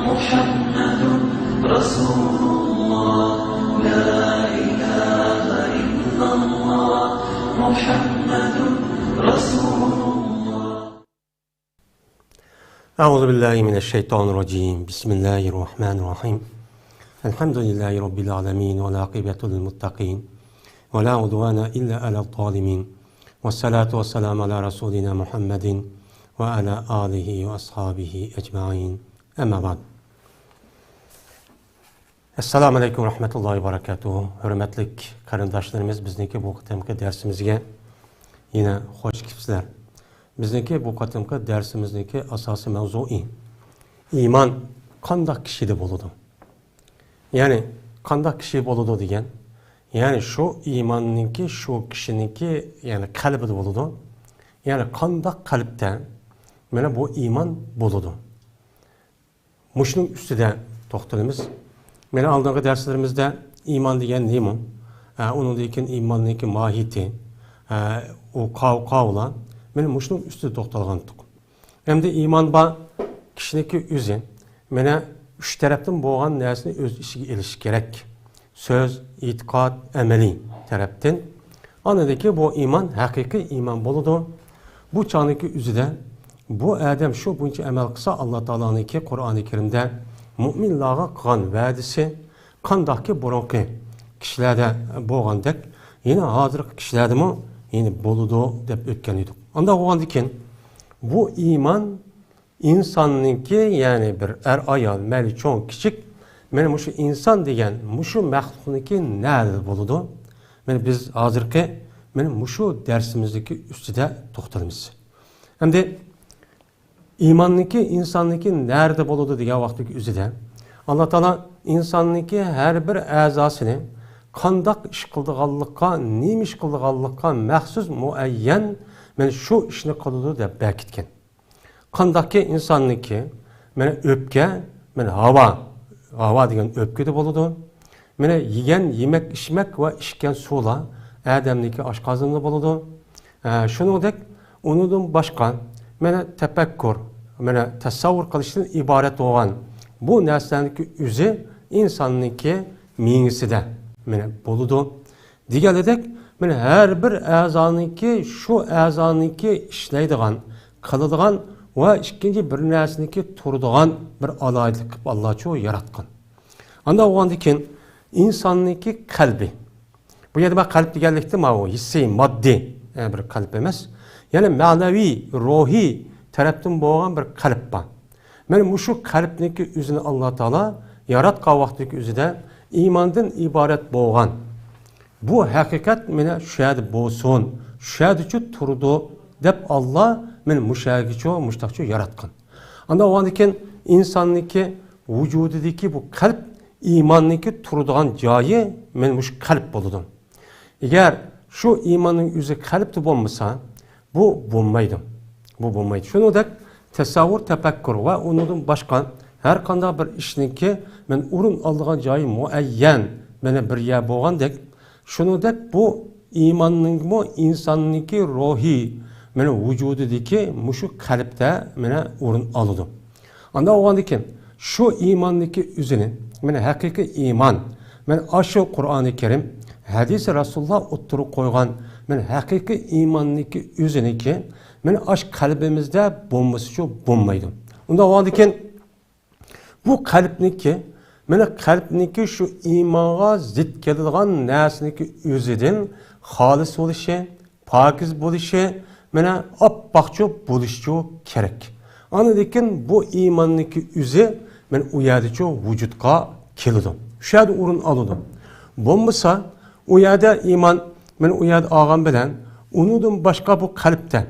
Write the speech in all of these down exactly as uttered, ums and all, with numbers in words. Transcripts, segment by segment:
محمد رسول الله، لا إله إلا الله، محمد رسول الله. أعوذ بالله من الشيطان الرجيم. بسم الله الرحمن الرحيم. الحمد لله رب العالمين، والعاقبة للمتقين، ولا عدوان إلا على الظالمين، والصلاة والسلام على رسولنا محمد وعلى آله وأصحابه أجمعين. أما بعد. ئەسسالامۇ ئەلەيكۇم ۋە رەھمەتۇللاھى ۋە بەرەكاتۇھۇ. ھۆرمەتلىك قېرىنداشلىرىمىز، بىزنىڭكى بۇ قېتىمقى دەرسىمىزگە يەنە خوش كېلىپسىلەر. بىزنىڭكى بۇ قېتىمقى دەرسىمىزنىڭكى ئاساسىي مەۋزۇيى ئىمان قانداق كىشىدە بولىدۇ؟ يەنى قانداق كىشى بولىدۇ دېگەن، يەنى شۇ ئىماننىڭكى شۇ كىشىنىڭكى، يەنى قەلبىدە بولىدۇ. يەنى قانداق قەلبتە مانا بۇ ئىمان بولىدۇ؟ مۇشۇنىڭ ئۈستىدە توختىلىمىز. مانا ئالدىنقى دەرسلىرىمىزدە ئىمان دېگەن نېمە؟ ئە، ئۇنىڭدىن كېيىن ئىماننىڭكى ماھىيىتى، ئە، ئۇ قاۋ-، قاۋۇلار. مانا مۇشۇنىڭ ئۈستىدە توختالغانتۇق. ئەمدى ئىمان بار كىشىنىڭكى ئۆزى، مانا ئۈچ تەرەپتىن بولغان نەرسىنى ئۆز ئىچىگە ئېلىشى كېرەك. سۆز، ئېتىقاد، ئەمەلىي تەرەپتىن. ئاندىن كېيىن بۇ ئىمان ھەقىقىي ئىمان بولىدۇ. بۇ چاغنىڭكى ئۆزىدە بۇ ئادەم شۇ بويىچە ئەمەل قىلسا، ئاللا تائالانىڭكى قۇرئانى كەرىمدە مۇئمىنلارغا قىلغان ۋەدىسى قانداقكى بۇرۇنقى كىشىلەردە بولغاندەك، يەنە ھازىرقى كىشىلەردىمۇ يەنە بولىدۇ دەپ ئۆتكەن ئىدۇق. ئانداق بولغاندىكىن بۇ ئىمان ئىنساننىڭكى، يەنى بىر ئەر-ئايال، مەيلى چوڭ-كىچىك، مانا مۇشۇ ئىنسان دېگەن مۇشۇ مەخلۇقنىڭكى نەدە بولىدۇ؟ مانا بىز ھازىرقى مانا مۇشۇ دەرسىمىزدىكى ئۈستىدە توختىلىمىز. ئەمدى ئىماننىڭكى، ئىنساننىڭكى نەدە بولىدۇ دېگەن ۋاقىتتىكى ئۆزىدە، ئاللا تائالا ئىنساننىڭكى ھەر بىر ئەزاسىنى قانداق ئىش قىلىدىغانلىققا، نېمە ئىش قىلىدىغانلىققا مەخسۇس مۇئەييەن، مانا شۇ ئىشنى قىلىدۇ دەپ بەكىتكەن. قانداقكى ئىنساننىڭكى، مانا ئۆپكە، مانا ھاۋا، ھاۋا دېگەن ئۆپكىدە بولىدۇ. مانا يېگەن يېمەك، ئىچمەك ۋە ئىچكەن سۇلار ئادەمنىڭكى ئاشقازىنىدا بولىدۇ. ئە، شۇنىڭدەك ئۇنىڭدىن باشقا، مانا تەپەككۇر، مانا تەسەۋۋۇر قىلىشتىن ئىبارەت بولغان بۇ نەرسىلەرنىڭكى ئۆزى ئىنساننىڭكى مېڭىسىدە، مانا بولىدۇ. دېگەنىدەك، مانا ھەر بىر ئەزانىڭكى، شۇ ئەزانىڭكى ئىشلەيدىغان، قىلىدىغان ۋە ئىككىنچى بىر نەرسىنىڭكى تۇرىدىغان بىر ئالاھىدىلىك قىلىپ ئاللا چۇ ياراتقان. ئانداق بولغاندىكىن ئىنساننىڭكى قەلبى. بۇ يەردە مانا قەلب دېگەنلىكتە ماۋۇ ھېسسىي، ماددىي، ئە، بىر قەلب ئەمەس. يەنى مەنىۋى، روھىي تەرەپتىن بولغان بىر قەلب بار. مانا مۇشۇ قەلبنىڭكى ئۆزىنى ئاللا تائالا ياراتقان ۋاقتىدىكى ئۆزىدە ئىماندىن ئىبارەت بولغان بۇ ھەقىقەت مانا شۇ يەردە بولسۇن، شۇ يەردىچۇ تۇرىدۇ دەپ ئاللا مانا مۇشۇ يەرگىچۇ مۇشتاقچۇ ياراتقان. ئانداق بولغاندىكىن ئىنساننىڭكى ۋۇجۇدىدىكى بۇ قەلب ئىماننىڭكى تۇرىدىغان جايى مانا مۇشۇ قەلب بولىدۇ. ئەگەر شۇ ئىماننىڭ ئۆزى قەلبتە بولمىسا، بۇ بولمايدۇ. بۇ بولمايدۇ. شۇنىڭدەك تەسەۋۋۇر، تەپەككۇر ۋە ئۇنىڭدىن باشقا ھەر قانداق بىر ئىشنىڭكى مەن ئورۇن ئالىدىغان جايى مۇئەييەن، مانا بىر يەر بولغاندەك، شۇنىڭدەك بۇ ئىماننىڭمۇ ئىنساننىڭكى روھىي، مانا ۋۇجۇدىدىكى مۇشۇ قەلبتە مانا ئورۇن ئالىدۇ. ئانداق بولغاندىكىن شۇ ئىماننىڭكى ئۆزىنى، مانا ھەقىقىي ئىمان، مانا ئاشۇ قۇرئانى كەرىم، ھەدىسى رەسۇلۇللا ئوتتۇرىغا قويغان، مانا ھەقىقىي ئىماننىڭكى ئۆزىنىڭكى، مانا ئاشۇ قەلبىمىزدە بولمىسىچۇ بولمايدۇ. ئۇنداق بولغاندىكىن بۇ قەلبنىڭكى، مانا قەلبنىڭكى شۇ ئىمانغا زىت كېلىدىغان نەرسىنىڭكى ئۆزىدىن خالىس بولۇشى، پاكىز بولۇشى، مانا ئاپئاقچۇ بولۇشىچۇ كېرەك. ئاندىن كېيىن بۇ ئىماننىڭكى ئۆزى مانا ئۇ يەردىچۇ ۋۇجۇدقا كېلىدۇ. شۇ يەردە ئورۇن ئالىدۇ. بولمىسا، ئۇ يەردە ئىمان، مانا ئۇ يەردە ئالغان بىلەن، ئۇنىڭدىن باشقا بۇ قەلبتە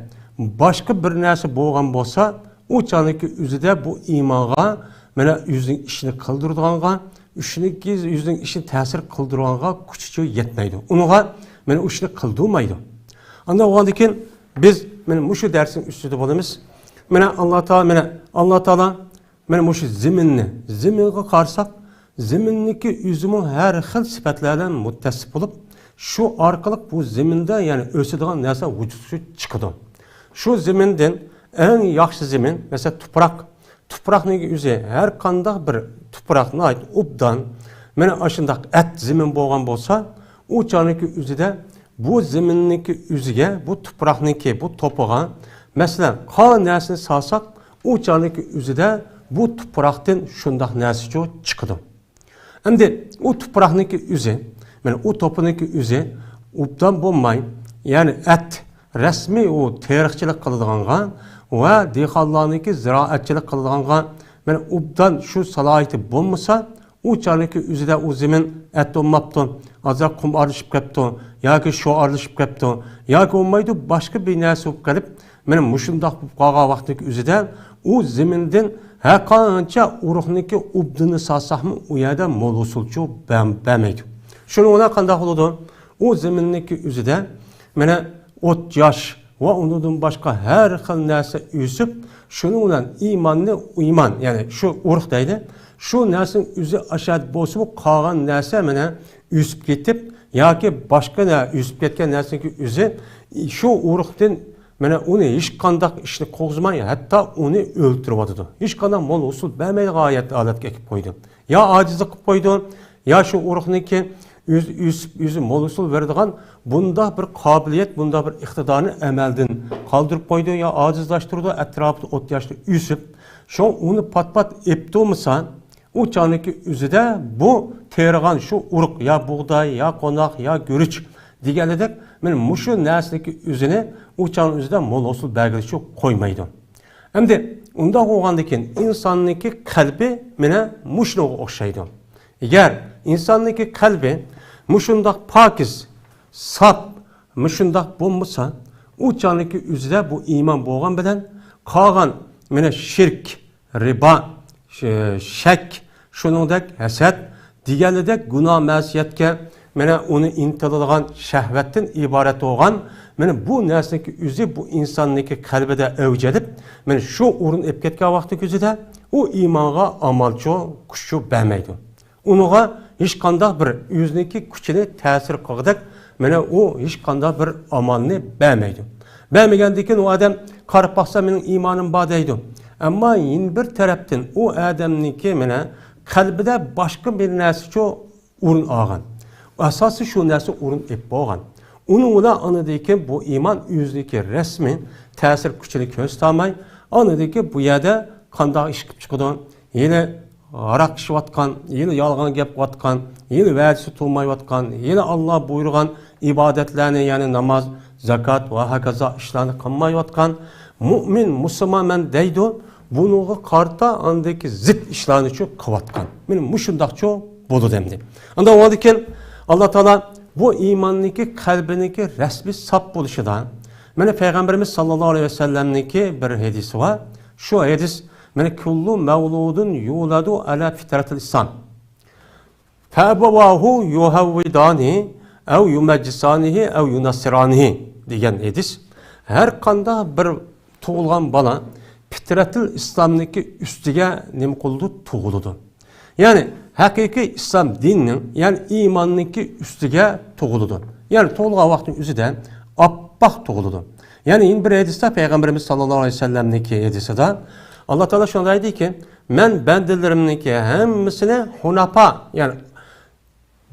باشقا بىر نەرسە بولغان بولسا، ئۇ چاغنىڭكى ئۆزىدە بۇ ئىمانغا، مانا ئۆزىنىڭ ئىشىنى قىلدۇرىدىغانغا، ئىشىنىڭكى ئۆزىنىڭ ئىشىنى تەسىر قىلدۇرغانغا كۈچىچۇ يەتمەيدۇ. ئۇنىڭغا مانا ئۇ ئىشنى قىلدۇرمايدۇ. ئانداق بولغاندىكىن بىز مانا مۇشۇ دەرسنىڭ ئۈستىدە بولىمىز. مانا ئاللا تائالا، مانا ئاللا تائالا مانا مۇشۇ زېمىننى، زېمىنغا قارىساق، زېمىننىڭكى ئۆزىمۇ ھەر خىل سۈپەتلەر بىلەن مۇتتەسىپ بولۇپ، شۇ ئارقىلىق بۇ زېمىندا، يەنى ئۆسىدىغان نەرسە ۋۇجۇدقا چىقىدۇ. شۇ زېمىندىن ئەڭ ياخشى زېمىن، مەسىلەن، تۇپراق، تۇپراقنىڭكى ئۆزى، ھەر قانداق بىر تۇپراق ناھايىتى ئوبدان، مانا ئاشۇنداق ئەت زېمىن بولغان بولسا، ئۇ چاغنىڭكى ئۆزىدە بۇ زېمىننىڭكى ئۆزىگە، بۇ تۇپراقنىڭكى بۇ توپىغا، مەسىلەن، قاغان نەرسىنى سالساق، ئۇ چاغنىڭكى ئۆزىدە بۇ تۇپراقتىن شۇنداق نەرسىچۇ چىقىدۇ. ئەمدى ئۇ تۇپراقنىڭكى ئۆزى، مانا ئۇ توپىنىڭكى ئۆزى ئوبدان بولماي، يەنى ئەت رەسمىي ئۇ تېرىقچىلىق قىلىدىغانغا ۋە دېھقانلارنىڭكى زىرائەتچىلىك قىلىدىغانغا، مانا ئوبدان شۇ سالاھىيىتى بولمىسا، ئۇ چاغنىڭكى ئۆزىدە ئۇ زېمىن ئەت بولماپتۇ، ئازراق قۇم ئارىلىشىپ كەپتۇ ياكى شۇ ئارىلىشىپ كەپتۇ ياكى بولمايدۇ، باشقا بىر نەرسە بولۇپ قېلىپ، مانا مۇشۇنداق بولۇپ قالغان ۋاقىتنىڭكى ئۆزىدە ئۇ زېمىندىن ھەرقانچە ئۇرۇقنىڭكى ئوبدىنى سالساقمۇ، ئۇ يەردە مول ھوسۇلچۇ بەم-، بەرمەيدۇ. شۇنىڭ بىلەن قانداق بولىدۇ؟ ئۇ زېمىننىڭكى ئۆزىدە مانا ئوت-ياش ۋە ئۇنىڭدىن باشقا ھەر خىل نەرسە ئۆسۈپ، شۇنىڭ بىلەن ئىماننى، ئىمان، يەنى شۇ ئۇرۇق دەيلى، شۇ نەرسىنىڭ ئۆزى ئاشاد بولسىمۇ، قالغان نەرسە مانا ئۆسۈپ كېتىپ ياكى باشقا نە-، ئۆسۈپ كەتكەن نەرسىنىڭكى ئۆزى شۇ ئۇرۇقتىن مانا ئۇنى ھېچقانداق ئىشنى قىلغۇزماي، ھەتتا ئۇنى ئۆلتۈرۈۋاتىدۇ. ھېچقانداق مول ھوسۇل بەرمەيدىغان ھالەت-، ھالەتكە ئەكىپ قويىدۇ. يا ئاجىزلىق قىلىپ قويىدۇ، يا شۇ ئۇرۇقنىڭكى ئۆز-، ئۆسۈپ، ئۆزى مول ھوسۇل بېرىدىغان بۇنداق بىر قابىلىيەت، بۇنداق بىر ئىقتىدارنى ئەمەلدىن قالدۇرۇپ قويىدۇ، يا ئاجىزلاشتۇرىدۇ، ئەتراپىدا ئوت-ياشلار ئۆسۈپ، شۇڭا ئۇنى پات-پات ئېپتۇرمىسا، ئۇ چاغنىڭكى ئۆزىدە بۇ تېرىغان شۇ ئۇرۇق، يا بۇغداي، يا قوناق، يا گۈرۈچ دېگەنلىدەك، مانا مۇشۇ نەرسىنىڭكى ئۆزىنى ئۇ چاغنىڭ ئۆزىدە مول ھوسۇل بەرگىلى شۇ قويمايدۇ. ئەمدى ئۇنداق بولغاندىن كېيىن ئىنساننىڭكى قەلبى مانا مۇشۇنىڭغا ئوخشايدۇ. ئەگەر ئىنساننىڭكى قەلبى مۇشۇنداق پاكىز، ساپ، مۇشۇنداق بولمىسا، ئۇ چاغنىڭكى ئۆزىدە بۇ ئىمان بولغان بىلەن قالغان مانا شىرك، رىبا، ش-، شەك، شۇنىڭدەك ھەسەت دېگەنلىدەك گۇناھ مەسىيەتكە، مانا ئۇنى ئىنتىلىدىغان شەھۋەتتىن ئىبارەت بولغان، مانا بۇ نەرسىنىڭكى ئۆزى بۇ ئىنساننىڭكى قەلبىدە ئەۋج ئېلىپ، مانا شۇ ئورۇن ئېلىپ كەتكەن ۋاقتىنىڭكى ئۆزىدە ئۇ ئىمانغا ئامالچۇ، كۈچچۇ بەرمەيدۇ. ئۇنىڭغا ھېچقانداق بىر ئۆزىنىڭكى كۈچىنى تەسىر قىلغۇدەك، مانا ئۇ ھېچقانداق بىر ئامالنى بەرمەيدۇ. بەرمىگەندىن كېيىن ئۇ ئادەم قاراپ باقسا، مېنىڭ ئىمانىم بار دەيدۇ. ئەمما يەنە بىر تەرەپتىن ئۇ ئادەمنىڭكى مانا قەلبىدە باشقا بىر نەرسىچۇ ئورۇن ئالغان. ئاساسىي شۇ نەرسە ئورۇن ئېلىپ بولغان. ئۇنىڭ بىلەن ئاندىن كېيىن بۇ ئىمان ئۆزىنىڭكى رەسمىي تەسىر كۈچىنى كۆرسىتەلمەي، ئاندىن كېيىن بۇ يەردە قانداق ئىش قىلىپ چىقىدۇ؟ يەنە ھاراق ئىچىۋاتقان، يەنە يالغان گەپ قىلىۋاتقان، يەنە ۋەدىسى تۇرمايۋاتقان، يەنە ئاللا بۇيرۇغان ئىبادەتلەرنى، يەنى ناماز، زاكات ۋە ھاكازا ئىشلارنى قىلمايۋاتقان مۇئمىن، مۇسۇلمانمەن دەيدۇ، بۇنىڭغا قارىتا ئاندىكى زىت ئىشلارنىچۇ قىلىۋاتقان. مانا مۇشۇنداقچۇ بولىدۇ ئەمدى. ئاندا ئۇنىڭدىن كېيىن ئاللا تائالا بۇ ئىماننىڭكى، قەلبىنىڭكى رەسمى ساپ بولۇشىدا، مانا پەيغەمبىرىمىز ساللاللاھۇ ئەلەيھى ۋەسەللەمنىڭكى بىر ھەدىسى بار. شۇ ھەدىس، مانا، كۇللۇ مەۋلۇدۇن يۇلەدۇ ئەلا فىترەتىل ئىسلام. فەئەبەۋاھۇ يۇھەۋۋىدانىھى ئەۋ يۇمەججىسانىھى ئەۋ يۇنەسسىرانىھى دېگەن ھەدىس. ھەر قانداق بىر تۇغۇلغان بالا پىترەتىل ئىسلامنىڭكى ئۈستىگە نېمە قىلىدۇ؟ تۇغۇلىدۇ. يەنى ھەقىقىي ئىسلام دىنىنىڭ، يەنى ئىماننىڭكى ئۈستىگە تۇغۇلىدۇ. يەنى تۇغۇلغان ۋاقتىنىڭ ئۆزىدە ئاپئاق تۇغۇلىدۇ. يەنى يەنە بىر ھەدىستە پەيغەمبىرىمىز ساللاللاھۇ ئەلەيھى ۋەسەللەمنىڭكى ھەدىسىدە ئاللا تائالا شۇنداق دەيدىكى، مەن بەندىلىرىمنىڭكى ھەممىسىنى ھۇنەپا، يەنى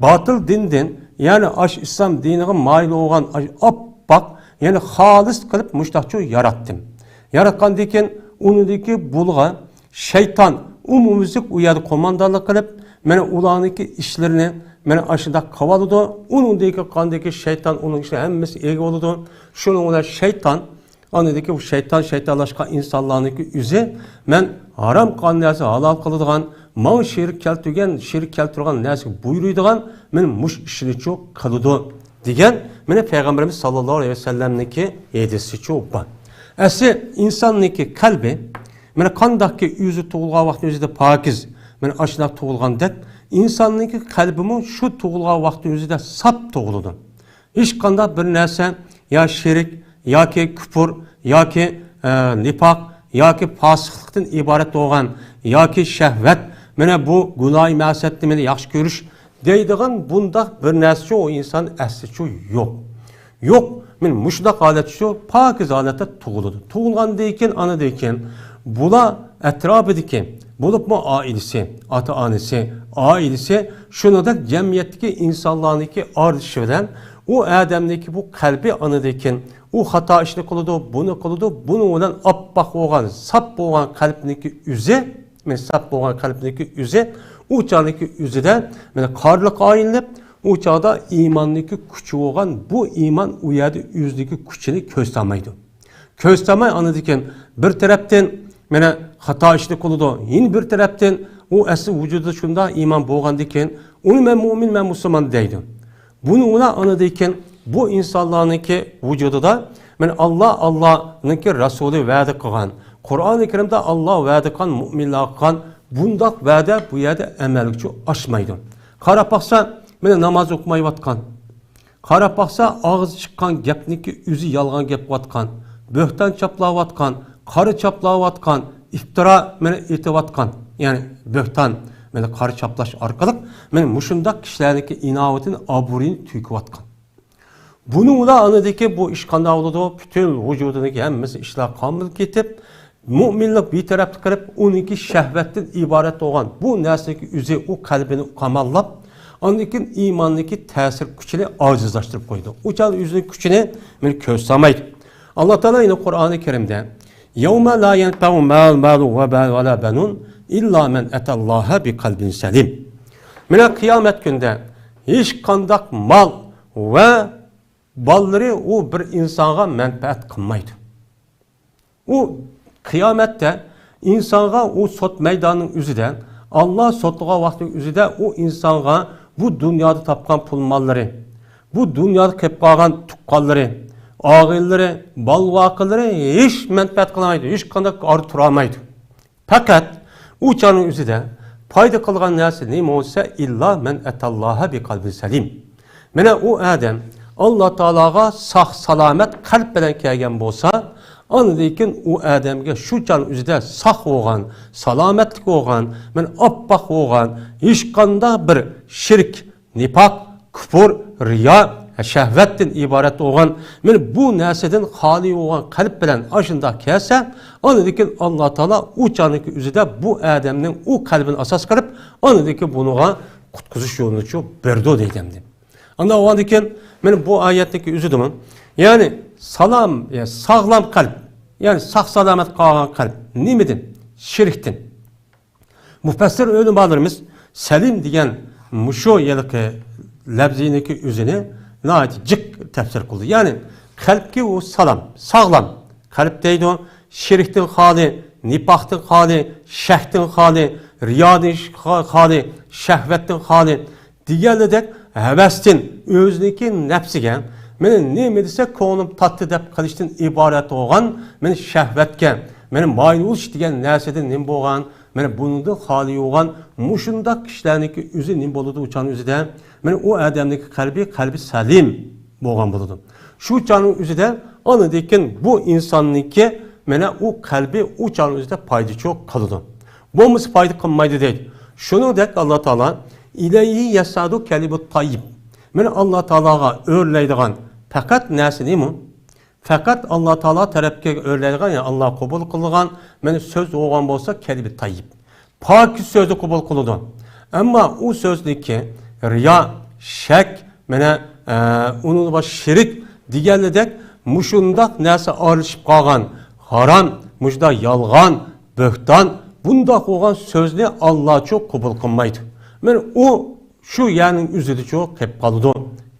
باتىل دىندىن، يەنى ئاش ئىسلام دىنىغا مايىل بولغان ئاش ئاپئاق، يەنى خالىس قىلىپ مۇشتاقچۇ ياراتتىم. ياراتقاندىن كېيىن ئۇنىڭدىكى بۇلغا شەيتان ئومۇميۈزلۈك ئۇ يەردە قوماندانلىق قىلىپ، مانا ئۇلارنىڭكى ئىشلىرىنى مانا ئاشۇنداق قىلىۋالىدۇ. ئۇنىڭدىكى قاندىكى شەيتان ئۇنىڭ ئىشىنى ھەممىسى ئىگە بولىدۇ. شۇنىڭ بىلەن شەيتان ئاندىكى ئۇ شەيتان، شەيتانلاشقان ئىنسانلارنىڭكى ئۆزى، مەن ھارام قىلغان نەرسە ھالال قىلىدىغان، ماڭا شېرىك كەلتۈرگەن، شېرىك كەلتۈرگەن نەرسىگە بۇيرۇيدىغان، مانا مۇشۇ ئىشنىچۇ قىلىدۇ دېگەن، مانا پەيغەمبىرىمىز ساللاللاھۇ ئەلەيھى ۋەسەللەمنىڭكى ھەدىسىچۇ بار. ئەسلى ئىنساننىڭكى قەلبى، مانا قانداقكى ئۆزى تۇغۇلغان ۋاقىتنىڭ ئۆزىدە پاكىز، مانا ئاشۇنداق تۇغۇلغاندەك، ئىنساننىڭكى قەلبىمۇ شۇ تۇغۇلغان ۋاقىتنىڭ ئۆزىدە ساپ تۇغۇلىدۇ. ھېچقانداق بىر نەرسە، يا شىرك، ياكى كۇپۇر، ياكى، ئە، نىپاق، ياكى پاسىقلىقتىن ئىبارەت بولغان، ياكى شەھۋەت، مانا بۇ گۇناھى مەسىيەتنى مانا ياخشى كۆرۈش دەيدىغان بۇنداق بىر نەرسىچۇ ئۇ ئىنسان ئەسلىچۇ يوق. يوق، مانا مۇشۇنداق ھالەتچۇ پاكىز ھالەتتە تۇغۇلىدۇ. تۇغۇلغاندىن كېيىن، ئانىدىن كېيىن بۇلار ئەتراپىدىكى، بولۇپمۇ ئائىلىسى، ئاتا-ئانىسى، ئائىلىسى، شۇنىڭدەك جەمئىيەتتىكى ئىنسانلارنىڭكى ئارىلىشىشى بىلەن ئۇ ئادەمنىڭكى بۇ قەلبى ئاندىن كېيىن ئۇ خاتا ئىشنى قىلىدۇ، بۇنى قىلىدۇ، بۇنىڭ بىلەن ئاپئاق بولغان، ساپ بولغان قەلبنىڭكى ئۆزى، مانا ساپ بولغان قەلبنىڭكى ئۆزى، ئۇ چاغنىڭكى ئۆزىدە مانا قارىلىققا ئايلىنىپ، ئۇ چاغدا ئىماننىڭكى كۈچى بولغان بۇ ئىمان ئۇ يەردە ئۆزىنىڭكى كۈچىنى كۆرسىتەلمەيدۇ. كۆرسىتەلمەي ئاندىن كېيىن بىر تەرەپتىن مانا خاتا ئىشنى قىلىدۇ، يەنە بىر تەرەپتىن ئۇ ئەسلى ۋۇجۇدىدا شۇنداق ئىمان بولغاندىن كېيىن ئۇنى مەن مۇئمىن، مەن مۇسۇلمان دەيدۇ. بۇنى ئۇلار ئاندىن كېيىن بۇ ئىنسانلارنىڭكى ۋۇجۇدىدا مانا ئاللا، ئاللانىڭكى رەسۇلى ۋەدە قىلغان، قۇرئانى كەرىمدە ئاللا ۋەدە قىلغان، مۇئمىنلارغا قىلغان بۇنداق ۋەدە بۇ يەردە ئەمەلگىچە ئاشمايدۇ. قاراپ باقسا، مانا ناماز ئوقۇمايۋاتقان، قاراپ باقسا، ئاغزى چىققان گەپنىڭكى ئۆزى يالغان گەپ بولۇۋاتقان، بۆھتان چاپلاۋاتقان، قارا چاپلاۋاتقان، ئىپتىرا مانا ئېتىۋاتقان، يەنى بۆھتان، مانا قارا چاپلاش ئارقىلىق مانا مۇشۇنداق كىشىلەرنىڭكى ئىناۋىتىنى، ئابرۇيىنى تۆكۈۋاتقان. بۇنى ئۇلار ئاندىن كېيىن بۇ ئىش قانداق بولىدۇ؟ پۈتۈن ۋۇجۇدىنىڭكى ھەممىسى ئىشلار قامىلىپ كېتىپ، مۇئمىنلىق بىتەرەپلىك قىلىپ، ئۇنىڭكى شەھۋەتتىن ئىبارەت بولغان بۇ نەرسىنىڭكى ئۆزى ئۇ قەلبىنى قاماللاپ، ئاندىن كېيىن ئىماننىڭكى تەسىر كۈچىنى ئاجىزلاشتۇرۇپ قويىدۇ. ئۇ چاغدا ئۆزىنىڭ كۈچىنى مانا كۆرسىتەلمەيدۇ. ئاللا تائالا يەنە قۇرئانى كەرىمدە، يَوْمَ لَا يَنْفَعُ مَالٌ وَلَا بَنُونَ إِلَّا مَنْ أَتَى اللَّهَ بِقَلْبٍ سَلِيمٍ. مانا قىيامەت كۈنىدە ھېچقانداق مال ۋە بالىلىرى ئۇ بىر ئىنسانغا مەنپەئەت قىلمايدۇ. ئۇ قىيامەتتە ئىنسانغا ئۇ سوت مەيدانىنىڭ ئۆزىدە، ئاللا سوتلىغان ۋاقىتنىڭ ئۆزىدە ئۇ ئىنسانغا بۇ دۇنيادا تاپقان پۇل ماللىرى، بۇ دۇنيادا قېلىپ قالغان تۇغقانلىرى، ئاغىنىلىرى، بال-ۋاقىلىرى ھېچ مەنپەئەت قىلالمايدۇ، ھېچقانداق ئارا تۇرالمايدۇ. پەقەت ئۇ چاغنىڭ ئۆزىدە پايدا قىلغان نەرسە نېمە بولسا، إِلَّا مَنْ أَتَى اللَّهَ بِقَلْبٍ سَلِيمٍ. مانا ئۇ ئادەم ئاللا تائالاغا ساق-سالامەت قەلب بىلەن كەلگەن بولسا، ئاندىن كېيىن ئۇ ئادەمگە شۇ چاغنىڭ ئۆزىدە ساق بولغان، سالامەتلىك بولغان، مانا ئاپئاق بولغان، ھېچقانداق بىر شىرك، نىپاق، كۇپۇر، رىيا، شەھۋەتتىن ئىبارەت بولغان، مانا بۇ نەرسىدىن خالىي بولغان قەلب بىلەن ئاشۇنداق كەلسە، ئاندىن كېيىن ئاللا تائالا ئۇ چاغنىڭكى ئۆزىدە بۇ ئادەمنىڭ ئۇ قەلبىنى ئاساس قىلىپ، ئاندىن كېيىن بۇنىڭغا قۇتقۇزۇش يولىنىچۇ بېرىدۇ دەيدۇ ئەمدى. ئاندىن بولغاندىن كېيىن مانا بۇ ئايەتنىڭكى ئۆزىدىمۇ، يەنى سالام، يەنى ساغلام قەلب، يەنى ساق-سالامەت قالغان قەلب نېمىدىن؟ شىركتىن. مۇپەسسىر ئۆلىمالىرىمىز سەلىم دېگەن مۇشۇ ھېلىقى لەپزىنىڭكى ئۆزىنى ناھايىتى جىق تەپسىر قىلدى. يەنى قەلبكى ئۇ سالام، ساغلام قەلب دەيدۇ، شىركتىن خالىي، نىپاقتىن خالىي، شەكتىن خالىي، رىيادىن خالىي، شەھۋەتتىن خالىي، دېگەنلىدەك ھەۋەستىن ئۆزىنىڭكى نەپسىگە، مېنى نېمە دېسە كۆڭلۈم تارتتى دەپ قىلىشتىن ئىبارەت بولغان، مېنى شەھۋەتكە، مېنى مايىل بولۇش دېگەن نەرسىدىن نېمە بولغان، مېنى بۇنىڭدىن خالىي بولغان، مۇشۇنداق كىشىلەرنىڭكى ئۆزى نېمە بولىدۇ ئۇ چاغنىڭ ئۆزىدە؟ مېنى ئۇ ئادەمنىڭكى قەلبى، قەلبى سەلىم بولغان بولىدۇ. شۇ چاغنىڭ ئۆزىدە ئاندىن كېيىن بۇ ئىنساننىڭكى مانا ئۇ قەلبى ئۇ چاغنىڭ ئۆزىدە پايدىچۇ قىلىدۇ. بولمىسا پايدا قىلمايدۇ دەيدۇ. شۇنىڭدەك ئاللا تائالا، «ئىلەيھى يەسئەدۇ كەلىمۇت تاييىب». مانا ئاللا تائالاغا ئۆرلەيدىغان پەقەت نەرسە نېمە؟ پەقەت ئاللا تائالا تەرەپكە ئۆرلەيدىغان، يەنى ئاللا قوبۇل قىلىدىغان، مانا سۆز بولغان بولسا كەلىمە تاييىب. پاكىز سۆزنى قوبۇل قىلىدۇ. ئەمما ئۇ سۆزنىڭكى رىيا، شەك، مانا، ئە، ئۇنىڭدا بار شىرك دېگەنلىدەك مۇشۇنداق نەرسە ئارىلىشىپ قالغان، ھارام، مۇشۇنداق يالغان، بۆھتان، بۇنداق بولغان سۆزنى ئاللاچۇ قوبۇل قىلمايدۇ. مانا ئۇ شۇ يەرنىڭ ئۆزىدىچۇ قېلىپ قالىدۇ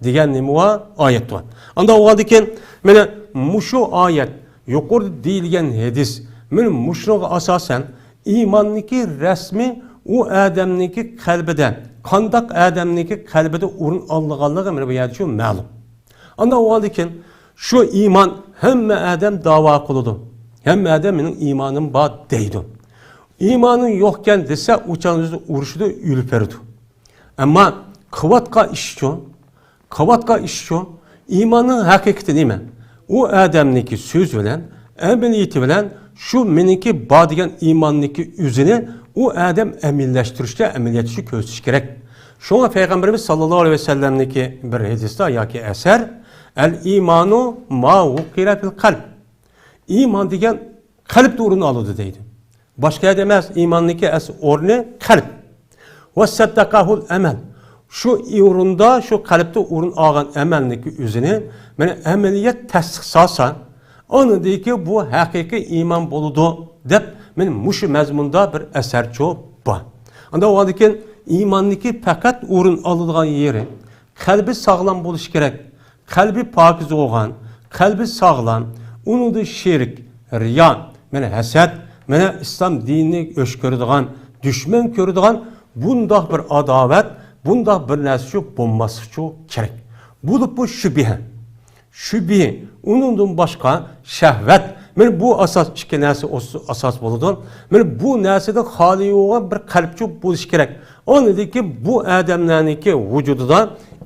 دېگەن نېمە بار؟ ئايەت بار. ئانداق بولغاندىكىن، مانا مۇشۇ ئايەت، يۇقىرىدا دېيىلگەن ھەدىس، مانا مۇشۇنىڭغا ئاساسەن، ئىماننىڭكى رەسمى ئۇ ئادەمنىڭكى قەلبىدە، قانداق ئادەمنىڭكى قەلبىدە ئورۇن ئالىدىغانلىقى مانا بۇ يەردە شۇ مەلۇم. ئانداق بولغاندىكىن، شۇ ئىمان ھەممە ئادەم داۋا قىلىدۇ. ھەممە ئادەم مېنىڭ ئىمانىم بار دەيدۇ. ئىمانىڭ يوقكەن دېسە، ئۇ چاغدا ئۆزى ئۇرۇشىدۇ، ئۆلۈپ بېرىدۇ. ئەمما قىلىۋاتقان ئىشىچۇ، قىلىۋاتقان ئىشىچۇ، ئىماننىڭ ھەقىقىتى نېمە؟ ئۇ ئادەمنىڭكى سۆزى بىلەن، ئەمەلىيىتى بىلەن شۇ مېنىڭكى بار دېگەن ئىماننىڭكى ئۆزىنى ئۇ ئادەم ئەمەلىيلەشتۈرۈشتە، ئەمەلىيەتتە شۇ كۆرسىتىشى كېرەك. شۇڭا پەيغەمبىرىمىز ساللاللاھۇ ئەلەيھى ۋەسەللەمنىڭكى بىر ھەدىسىدە ياكى ئەسەر، «ئەل ئىمانۇ ما ۋۇقىرە فىل قەلب». ئىمان دېگەن قەلبتە ئورۇن ئالىدۇ دەيدۇ. باشقا يەردە ئەمەس، ئىماننىڭكى ئەس-، ئورنى قەلب. ۋە سەددەقەھۇل ئەمەل. شۇ ئورۇندا، شۇ قەلبتە ئورۇن ئالغان ئەمەلنىڭكى ئۆزىنى، مانا، ئەمەلىيەت تەستىق سالسا، ئاندىن كېيىن بۇ ھەقىقىي ئىمان بولىدۇ، دەپ، مانا، مۇشۇ مەزمۇندا بىر ئەسەرچۇ بار. ئاندا ئۇندىن كېيىن ئىماننىڭكى پەقەت ئورۇن ئالىدىغان يېرى، قەلبى ساغلام بولۇشى كېرەك. قەلبى پاكىز بولغان، قەلبى ساغلام، ئۇنىڭدا شىرك، رىيا، مانا ھەسەت، مانا ئىسلام دىنىنى ئۆچ كۆرىدىغان، دۈشمەن كۆرىدىغان بۇنداق بىر ئاداۋەت، بۇنداق بىر نەرسىچۇ بولماسلىقچۇ كېرەك. بولۇپمۇ شۈبھە. شۈبھە، ئۇنىڭدىن باشقا شەھۋەت. مانا بۇ ئاساس، ئىككى نەرسە ئوس-، ئاساس بولىدۇ. مانا بۇ نەرسىدىن خالىي بولغان بىر قەلبچۇ بولۇشى كېرەك. ئاندىن كېيىن بۇ ئادەملەرنىڭكى ۋۇجۇدىدا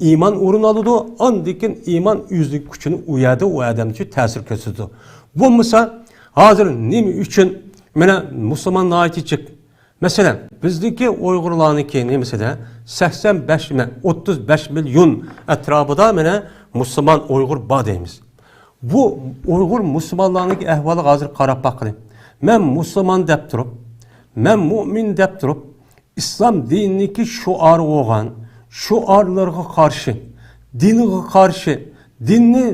ئىمان ئورۇن ئالىدۇ. ئاندىن كېيىن ئىمان ئۆزىنىڭ كۈچىنى ئۇ يەردە ئۇ ئادەمگە تەسىر كۆرسىتىدۇ. بولمىسا، ھازىر نېمە ئۈچۈن مانا مۇسۇلمان ناھايىتى جىق؟ مەسىلەن، بىزدىكى ئۇيغۇرلارنىڭكى نېمىسىدە سەكسەن بەش مە-، ئوتتۇز بەش مىليون ئەتراپىدا مانا مۇسۇلمان ئۇيغۇر بار دەيمىز. بۇ ئۇيغۇر مۇسۇلمانلارنىڭكى ئەھۋالىغا ھازىر قاراپ باققىلى. مەن مۇسۇلمان دەپ تۇرۇپ، مەن مۇئمىن دەپ تۇرۇپ، ئىسلام دىنىنىڭكى شوئارى بولغان شوئارلىرىغا قارشى، دىنىغا قارشى، دىننى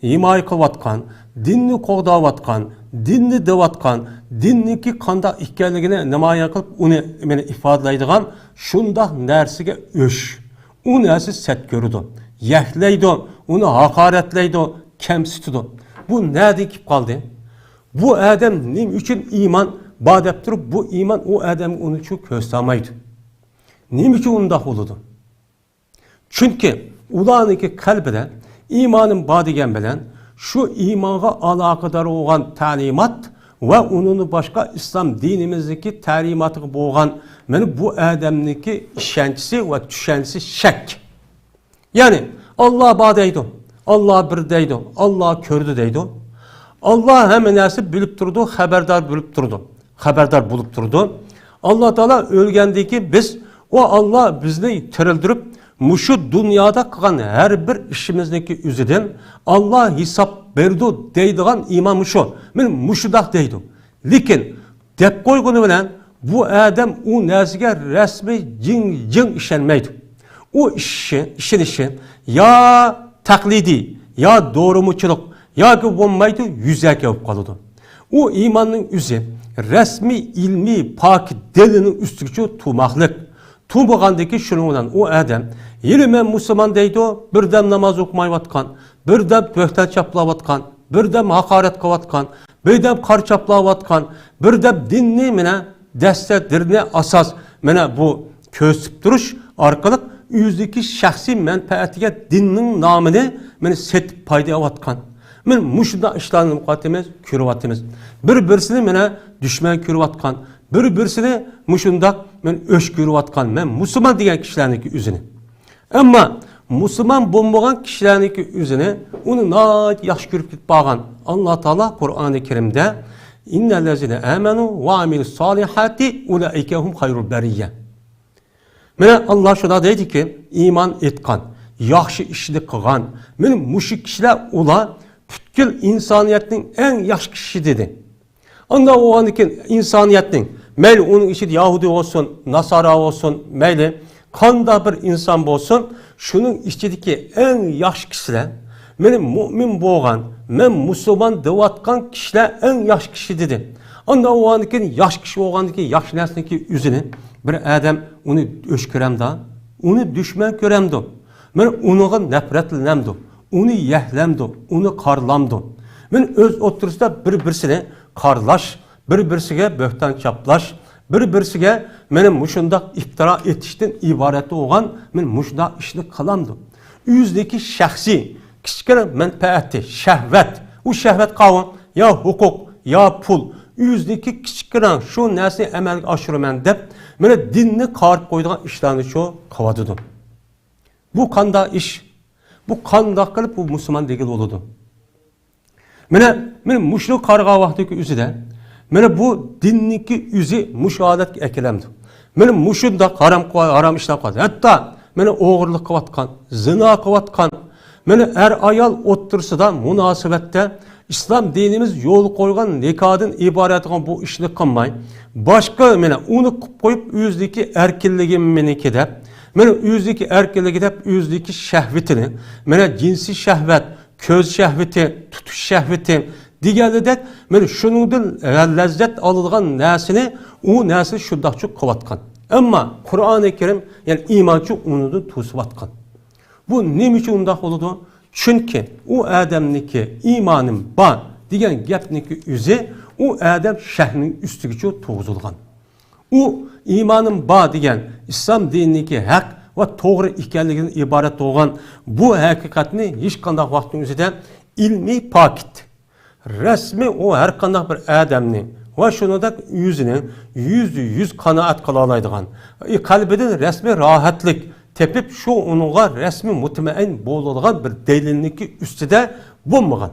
ھىمايە قىلىۋاتقان، دىننى قوغداۋاتقان، دىننى دەۋاتقان، دىننىڭكى قانداق ئىكەنلىكىنى نامايان قىلىپ، ئۇنى مانا ئىپادىلەيدىغان شۇنداق نەرسىگە ئۆچ. ئۇ نەرسە سەت كۆرىدۇ، يەكلەيدۇ، ئۇنى ھاقارەتلەيدۇ، كەمسىتىدۇ. بۇ نەدىن كېلىپ قالدى؟ بۇ ئادەم نېمە ئۈچۈن ئىمان بار دەپ تۇرۇپ، بۇ ئىمان ئۇ ئادەمگە ئۇنى چۈ كۆرسىتەلمەيدۇ؟ نېمە ئۈچۈن ئۇنداق بولىدۇ؟ چۈنكى ئۇلارنىڭكى قەلبىدە ئىمانىم بار دېگەن بىلەن، شۇ ئىمانغا ئالاقىدار بولغان تەلىمات ۋە ئۇنىڭدىن باشقا ئىسلام دىنىمىزدىكى تەلىماتىغا بولغان مانا بۇ ئادەمنىڭكى ئىشەنچىسى ۋە چۈشەنچىسى شەك. يەنى، ئاللا بار دەيدۇ، ئاللا بىر دەيدۇ، ئاللا كۆردى دەيدۇ. ئاللا ھەممە نەرسە بىلىپ تۇرىدۇ، خەۋەردار بىلىپ تۇرىدۇ، خەۋەردار بولۇپ تۇرىدۇ. ئاللا تائالا ئۆلگەندىن كېيىن بىز، ئۇ ئاللا بىزنى تىرىلدۈرۈپ، مۇشۇ دۇنيادا قىلغان ھەر بىر ئىشىمىزنىڭكى ئۆزىدىن ئاللا ھېساب بېرىدۇ دەيدىغان ئىمان مۇشۇ. مانا مۇشۇنداق دەيدۇ. لېكىن دەپ قويغىنى بىلەن بۇ ئادەم ئۇ نەرسىگە رەسمىي جىڭ-جىڭ ئىشەنمەيدۇ. ئۇ ئىشى، ئىشىنىشى يا تەقلىدىي، يا دورىمۇچىلىق، ياكى بولمايدۇ، يۈزەكى بولۇپ قالىدۇ. ئۇ ئىماننىڭ ئۆزى رەسمىي، ئىلمىي، پاك دەلىلنىڭ ئۈستىگىچۇ تۇرماقلىق. تۇرمىغاندىكى شۇنىڭ بىلەن ئۇ ئادەم، ھېلى مەن مۇسۇلمان دەيدۇ، بىردەم ناماز ئوقۇمايۋاتقان، بىردەم بۆھتان چاپلاۋاتقان، بىردەم ھاقارەت قىلىۋاتقان، بىردەم قارا چاپلاۋاتقان، بىردەم دىننى مانا دەستە دىننى ئاساس مانا بۇ كۆرسىتىپ تۇرۇش ئارقىلىق ئۆزىدىكى شەخسىي مەنپەئەتىگە دىننىڭ نامىنى مانا سېتىپ پايدا ئېلىۋاتقان. مانا مۇشۇنداق ئىشلارنى نېمە قىلىۋاتىمىز؟ كۆرۈۋاتىمىز. بىر-بىرسىنى مانا دۈشمەن كۆرۈۋاتقان، بىر-بىرسىنى مۇشۇنداق مانا ئۆچ كۆرۈۋاتقان، مەن مۇسۇلمان دېگەن كىشىلەرنىڭكى ئۆزىنى. ئەمما مۇسۇلمان بولمىغان كىشىلەرنىڭكى ئۆزىنى، ئۇنى ناھايىتى ياخشى كۆرۈپ كېتىپ بارغان. ئاللا تائالا قۇرئانى كەرىمدە، «ئىننەللەزىنە ئامەنۇ ۋە ئامىلۇس سالىھاتى ئۇلائىكە ھۇم خەيرۇل بەرىيە.» مانا ئاللا شۇنداق دەيدىكى، ئىمان ئېيتقان، ياخشى ئىشنى قىلغان، مانا مۇشۇ كىشىلەر ئۇلار پۈتكۈل ئىنسانىيەتنىڭ ئەڭ ياخشى كىشىسى دېدى. ئانداق بولغاندىن كېيىن ئىنسانىيەتنىڭ، مەيلى ئۇنىڭ ئىچىدە يەھۇدىي بولسۇن، ناسارا بولسۇن، مەيلى قانداق بىر ئىنسان بولسۇن، شۇنىڭ ئىچىدىكى ئەڭ ياخشى كىشىلەر، مانا مۇئمىن بولغان، مەن مۇسۇلمان دەۋاتقان كىشىلەر ئەڭ ياخشى كىشى دېدى. ئانداق بولغاندىن كېيىن ياخشى كىشى بولغاندىن كېيىن ياخشى نەرسىنىڭكى ئۆزىنى بىر ئادەم ئۇنى ئۆچ كۆرەمدۇ، ئۇنى دۈشمەن كۆرەمدۇ، مانا ئۇنىڭغا نەپرەتلىنەمدۇ، ئۇنى يەھلەمدۇ، ئۇنى قارلامدۇ؟ مانا ئۆز ئوتتۇرىسىدا بىر-بىرسىنى قارلاش، بىر-بىرسىگە بۆھتان چاپلاش، بىر-بىرسىگە مانا مۇشۇنداق ئىپتىرا ئېتىشتىن ئىبارەت بولغان مانا مۇشۇنداق ئىشنى قىلامدۇ؟ ئۆزىدىكى شەخسىي كىچىككىنە مەنپەئەتى، شەھۋەت، ئۇ شەھۋەت قاۋۇ، يا ھوقۇق، يا پۇل، ئۆزىدىكى كىچىككىنە شۇ نەرسىنى ئەمەلگە ئاشۇرىمەن دەپ، مانا دىننى قارىپ قويىدىغان ئىشلارنى شۇ قىلىۋاتىدۇ. بۇ قانداق ئىش؟ بۇ قانداق قىلىپ بۇ مۇسۇلمان دېگىلى بولىدۇ؟ مانا، مانا مۇشۇنى قارىغان ۋاقتىدىكى ئۆزىدە، مانا بۇ دىننىڭكى ئۆزى مۇشۇ ھالەتكە ئەكېلەمدۇ؟ مانا مۇشۇنداق ھارام، ھارام ئىشلار قىلىۋاتىدۇ. ھەتتا مانا ئوغرىلىق قىلىۋاتقان، زىنا قىلىۋاتقان، مانا ئەر-ئايال ئوتتۇرىسىدا مۇناسىۋەتتە ئىسلام دىنىمىز يولغا قويغان نىكاھدىن ئىبارەت بولغان بۇ ئىشنى قىلماي، باشقا، مانا، ئۇنى قىلىپ قويۇپ، ئۆزىدىكى ئەركىنلىكىم مېنىڭكى دەپ، مانا، ئۆزىدىكى ئەركىنلىكى دەپ، ئۆزىدىكى شەھۋىتىنى، مانا، جىنسىي شەھۋەت، كۆز شەھۋىتى، تۇتۇش شەھۋىتى دېگەنلىدەك، مانا، شۇنىڭدىن لەززەت ئالىدىغان نەرسىنى، ئۇ نەرسىنى شۇنداقچۇ قىلىۋاتقان. ئەمما قۇرئانى كەرىم، يەنى ئىمانچۇ ئۇنىڭدىن توسۇۋاتقان. بۇ نېمە ئۈچۈن ئۇنداق بولىدۇ؟ چۈنكى ئۇ ئادەمنىڭكى «ئىمانىم بار» دېگەن گەپنىڭكى ئۆزى ئۇ ئادەم شەھنىڭ ئۈستىگىچۇ تۇرغۇزۇلغان. ئۇ «ئىمانىم بار» دېگەن ئىسلام دىنىنىڭكى ھەق ۋە توغرا ئىكەنلىكىدىن ئىبارەت بولغان بۇ ھەقىقەتنى ھېچقانداق ۋاقىتنىڭ ئۆزىدە ئىلمىي پاكىت، رەسمىي ئۇ ھەر قانداق بىر ئادەمنى ۋە شۇنىڭدەك ئۆزىنىڭ يۈزدە يۈز قانائەت قىلالايدىغان، قەلبىدىن رەسمىي راھەتلىك تېپىپ، شۇ ئۇنىڭغا رەسمىي مۇتمەئىن بولىدىغان بىر دەلىلنىڭكى ئۈستىدە بولمىغان.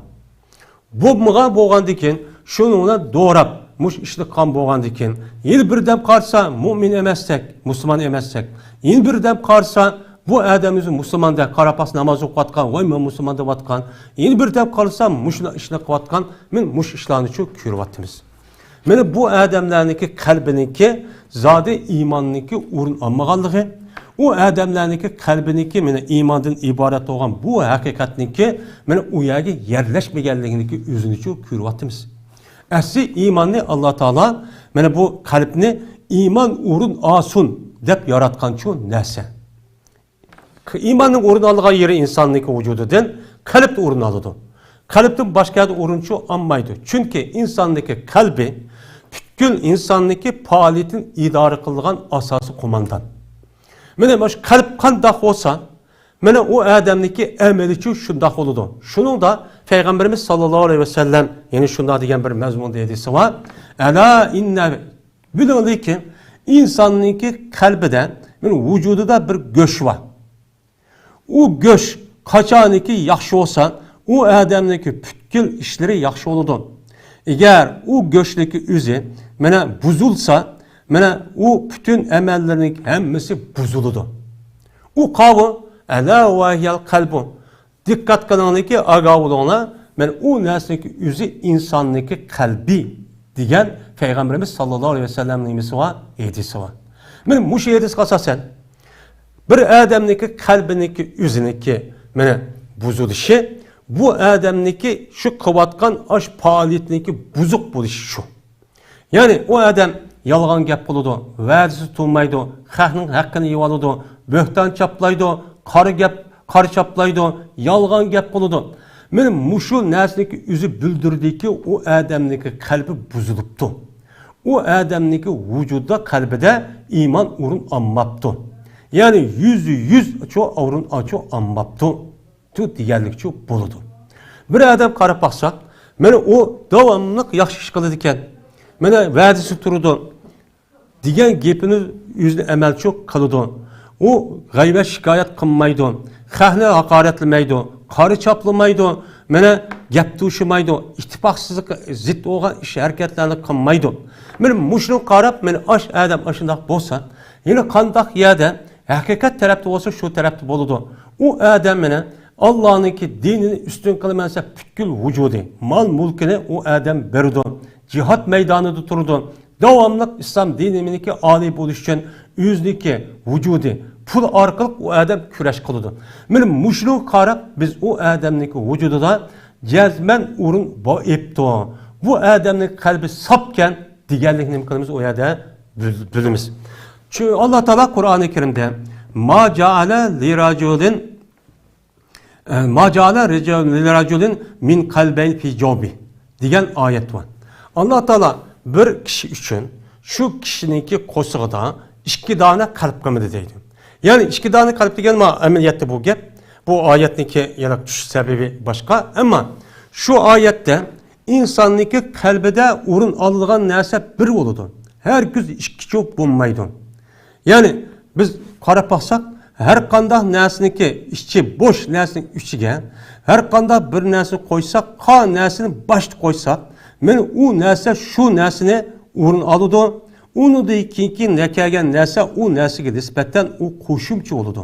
بولمىغان بولغاندىن كېيىن، شۇنىڭ بىلەن دوراپ، مۇشۇ ئىشنى قىلغان بولغاندىن كېيىن، يەنە بىردەم قارىسا، مۇئمىن ئەمەستەك، مۇسۇلمان ئەمەستەك. يەنە بىردەم قارىسا، بۇ ئادەم ئۆزى مۇسۇلماندەك، قاراپاس ناماز ئوقۇۋاتقان، ۋاي، مەن مۇسۇلمان دەۋاتقان. يەنە بىردەم قارىسا، مۇشۇنداق ئىشنى قىلىۋاتقان، مەن مۇشۇ ئىشلارنىچۇ كۆرۈۋاتىمىز. مانا بۇ ئادەملەرنىڭكى قەلبىنىڭكى زادى ئىماننىڭكى ئورۇن ئالمىغانلىقى، ئۇ ئادەملەرنىڭكى قەلبىنىڭكى مانا ئىماندىن ئىبارەت بولغان بۇ ھەقىقەتنىڭكى مانا ئۇ يەرگە يەرلەشمىگەنلىكىنىڭكى ئۆزىنىچۇ كۆرۈۋاتىمىز. ئەسلى ئىماننى ئاللا تائالا مانا بۇ قەلبنى ئىمان ئورۇن ئالسۇن دەپ ياراتقانچۇ نەرسە. ئىماننىڭ ئورۇن ئالىدىغان يېرى ئىنساننىڭكى ۋۇجۇدىدىن قەلبتە ئورۇن ئالىدۇ. قەلبتىن باشقا يەردە ئورۇنچۇ ئالمايدۇ. چۈنكى ئىنساننىڭكى قەلبى پۈتكۈل ئىنساننىڭكى پائالىيىتىنى ئىدارە قىلىدىغان ئاساسىي قوماندان. مانا مۇشۇ قەلب قانداق بولسا، مانا ئۇ ئادەمنىڭكى ئەمىلىچۇ شۇنداق بولىدۇ. شۇنىڭدا پەيغەمبىرىمىز ساللاللاھۇ ئەلەيھى ۋەسەللەم يەنە شۇنداق دېگەن بىر مەزمۇندا ھەدىسى بار. ئەلا ئىننە، بىلىڭلىكىن، ئىنساننىڭكى قەلبىدە، يەنى ۋۇجۇدىدا بىر گۆش بار. ئۇ گۆش قاچانكى ياخشى بولسا، ئۇ ئادەمنىڭكى پۈتكۈل ئىشلىرى ياخشى بولىدۇ. ئەگەر ئۇ گۆشنىڭكى ئۆزى مانا بۇزۇلسا، مانا ئۇ پۈتۈن ئەمەللىرىنىڭ ھەممىسى بۇزۇلىدۇ. ئۇ قاۋۇ، ئەلا ۋەھىيەل قەلبۇ. دىققەت قىلىڭلاركى، ئاگاھ بولۇڭلار، مانا ئۇ نەرسىنىڭكى ئۆزى ئىنساننىڭكى قەلبى دېگەن پەيغەمبىرىمىز ساللاللاھۇ ئەلەيھى ۋەسەللەمنىڭ نېمىسى بار؟ ھەدىسى بار. مانا مۇشۇ ھەدىسكە ئاساسەن، بىر ئادەمنىڭكى قەلبىنىڭكى ئۆزىنىڭكى مانا بۇزۇلۇشى، بۇ ئادەمنىڭكى شۇ قىلىۋاتقان ئاش پائالىيىتىنىڭكى بۇزۇق بولۇشى شۇ. يەنى ئۇ ئادەم يالغان گەپ قىلىدۇ، ۋەدىسى تۇرمايدۇ، خەقنىڭ ھەققىنى يېۋالىدۇ، بۆھتان چاپلايدۇ، قارا گەپ، قارا چاپلايدۇ، يالغان گەپ قىلىدۇ. مانا مۇشۇ نەرسىنىڭكى ئۆزى بىلدۈرىدۇكى، ئۇ ئادەمنىڭكى قەلبى بۇزۇلۇپتۇ. ئۇ ئادەمنىڭكى ۋۇجۇدىدا، قەلبىدە ئىمان ئورۇن ئالماپتۇ. يەنى يۈزدە يۈز شۇ ئورۇن شۇ ئالماپتۇ. دېگەنلىكچۇ بولىدۇ. بىر ئادەم قاراپ باقساق، مانا ئۇ داۋاملىق ياخشى ئىش قىلىدىكەن. مانا ۋەدىسى تۇرىدۇ. دېگەن گېپىنى ئۆزىنى ئەمەلچۇ قىلىدۇ. ئۇ غەيۋەت شىكايەت قىلمايدۇ. خەقنى ھاقارەتلىمەيدۇ. قارا چاپلىمايدۇ. مانا گەپ توشىمايدۇ. ئىتتىپاقسىزلىققا زىت بولغان ئىش ھەرىكەتلەرنى قىلمايدۇ. مانا مۇشۇنى قاراپ، مانا ئاش ئادەم ئاشۇنداق بولسا، يەنە قانداق يەردە ھەقىقەت تەرەپتە بولسا، شۇ تەرەپتە بولىدۇ. ئۇ ئادەم مانا ئاللانىڭكى دىنىنى ئۈستۈن قىلىمەن دېسە، پۈتكۈل ۋۇجۇدى، مال-مۈلكىنى ئۇ ئادەم بېرىدۇ. جىھاد مەيدانىدا تۇرىدۇ. داۋاملىق ئىسلام دىنىنىڭكى ئالىي بولۇش ئۈچۈن ئۆزىنىڭكى ۋۇجۇدى، پۇل ئارقىلىق ئۇ ئادەم كۈرەش قىلىدۇ. مانا مۇشۇنىڭغا قاراپ، بىز ئۇ ئادەمنىڭكى ۋۇجۇدىدا جەزمەن ئورۇن بېرىپتۇ. بۇ ئادەمنىڭ قەلبى ساپكەن دېگەنلىكنى نېمە قىلىمىز؟ ئۇ يەردە بىل-، بىلىمىز. چۈ-، ئاللا تائالا قۇرئانى كەرىمدە، ما جائەلە لىراجۇلىن، ئە، ما جائەلە رىجا-، لىراجۇلىن مىن قەلبەينى فى جەۋفىھ دېگەن ئايەت بار. ئاللا تائالا بىر كىشى ئۈچۈن شۇ كىشىنىڭكى قورسىقىدا ئىككى دانە قەلب قىلمىدى دەيدۇ. يەنى ئىككى دانە قەلب دېگەن ما-، ئەمەلىيەتتە بۇ گەپ. بۇ ئايەتنىڭكى يەنە چۈشۈش سەۋەبى باشقا. ئەمما شۇ ئايەتتە ئىنساننىڭكى قەلبىدە ئورۇن ئالىدىغان نەرسە بىر بولىدۇ. ھەرگىز ئىككى چوپ بولمايدۇ. يەنى بىز قاراپ باقساق، ھەر قانداق نەرسىنىڭكى ئىچى بوش نەرسىنىڭ ئىچىگە ھەر قانداق بىر نەرسىنى قويساق، قا نەرسىنى باشتا قويساق، مانا ئۇ نەرسە شۇ نەرسىنى ئورۇن ئالىدۇ. ئۇنىڭدىن كېيىنكى نە-، كەلگەن نەرسە ئۇ نەرسىگە نىسبەتەن ئۇ قوشۇمچە بولىدۇ.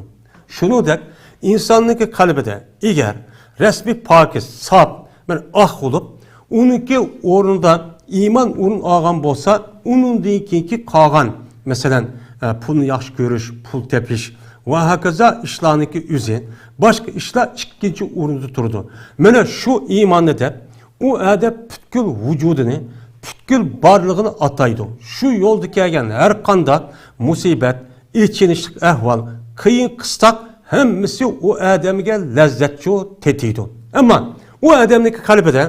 شۇنىڭدەك ئىنساننىڭكى قەلبىدە ئەگەر رەسمىي پاكىز، ساپ، بىر ئاق بولۇپ، ئۇنىڭكى ئورنىدا ئىمان ئورۇن ئالغان بولسا، ئۇنىڭدىن كېيىنكى قالغان، مەسىلەن، ئە، پۇلنى ياخشى كۆرۈش، پۇل تېپىش ۋە ھاكازا ئىشلارنىڭكى ئۆزى، باشقا ئىشلار ئىككىنچى ئورۇندا تۇرىدۇ. مانا شۇ ئىماننى دەپ، ئۇ ئادەم پۈتكۈل ۋۇجۇدىنى، پۈتكۈل بارلىقىنى ئاتايدۇ. شۇ يولدا كەلگەن ھەر قانداق مۇسىبەت، ئېچىنىشلىق ئەھۋال، قىيىن قىستاق، ھەممىسى ئۇ ئادەمگە لەززەتچۇ تېتىيدۇ. ئەمما ئۇ ئادەمنىڭكى قەلبىدە،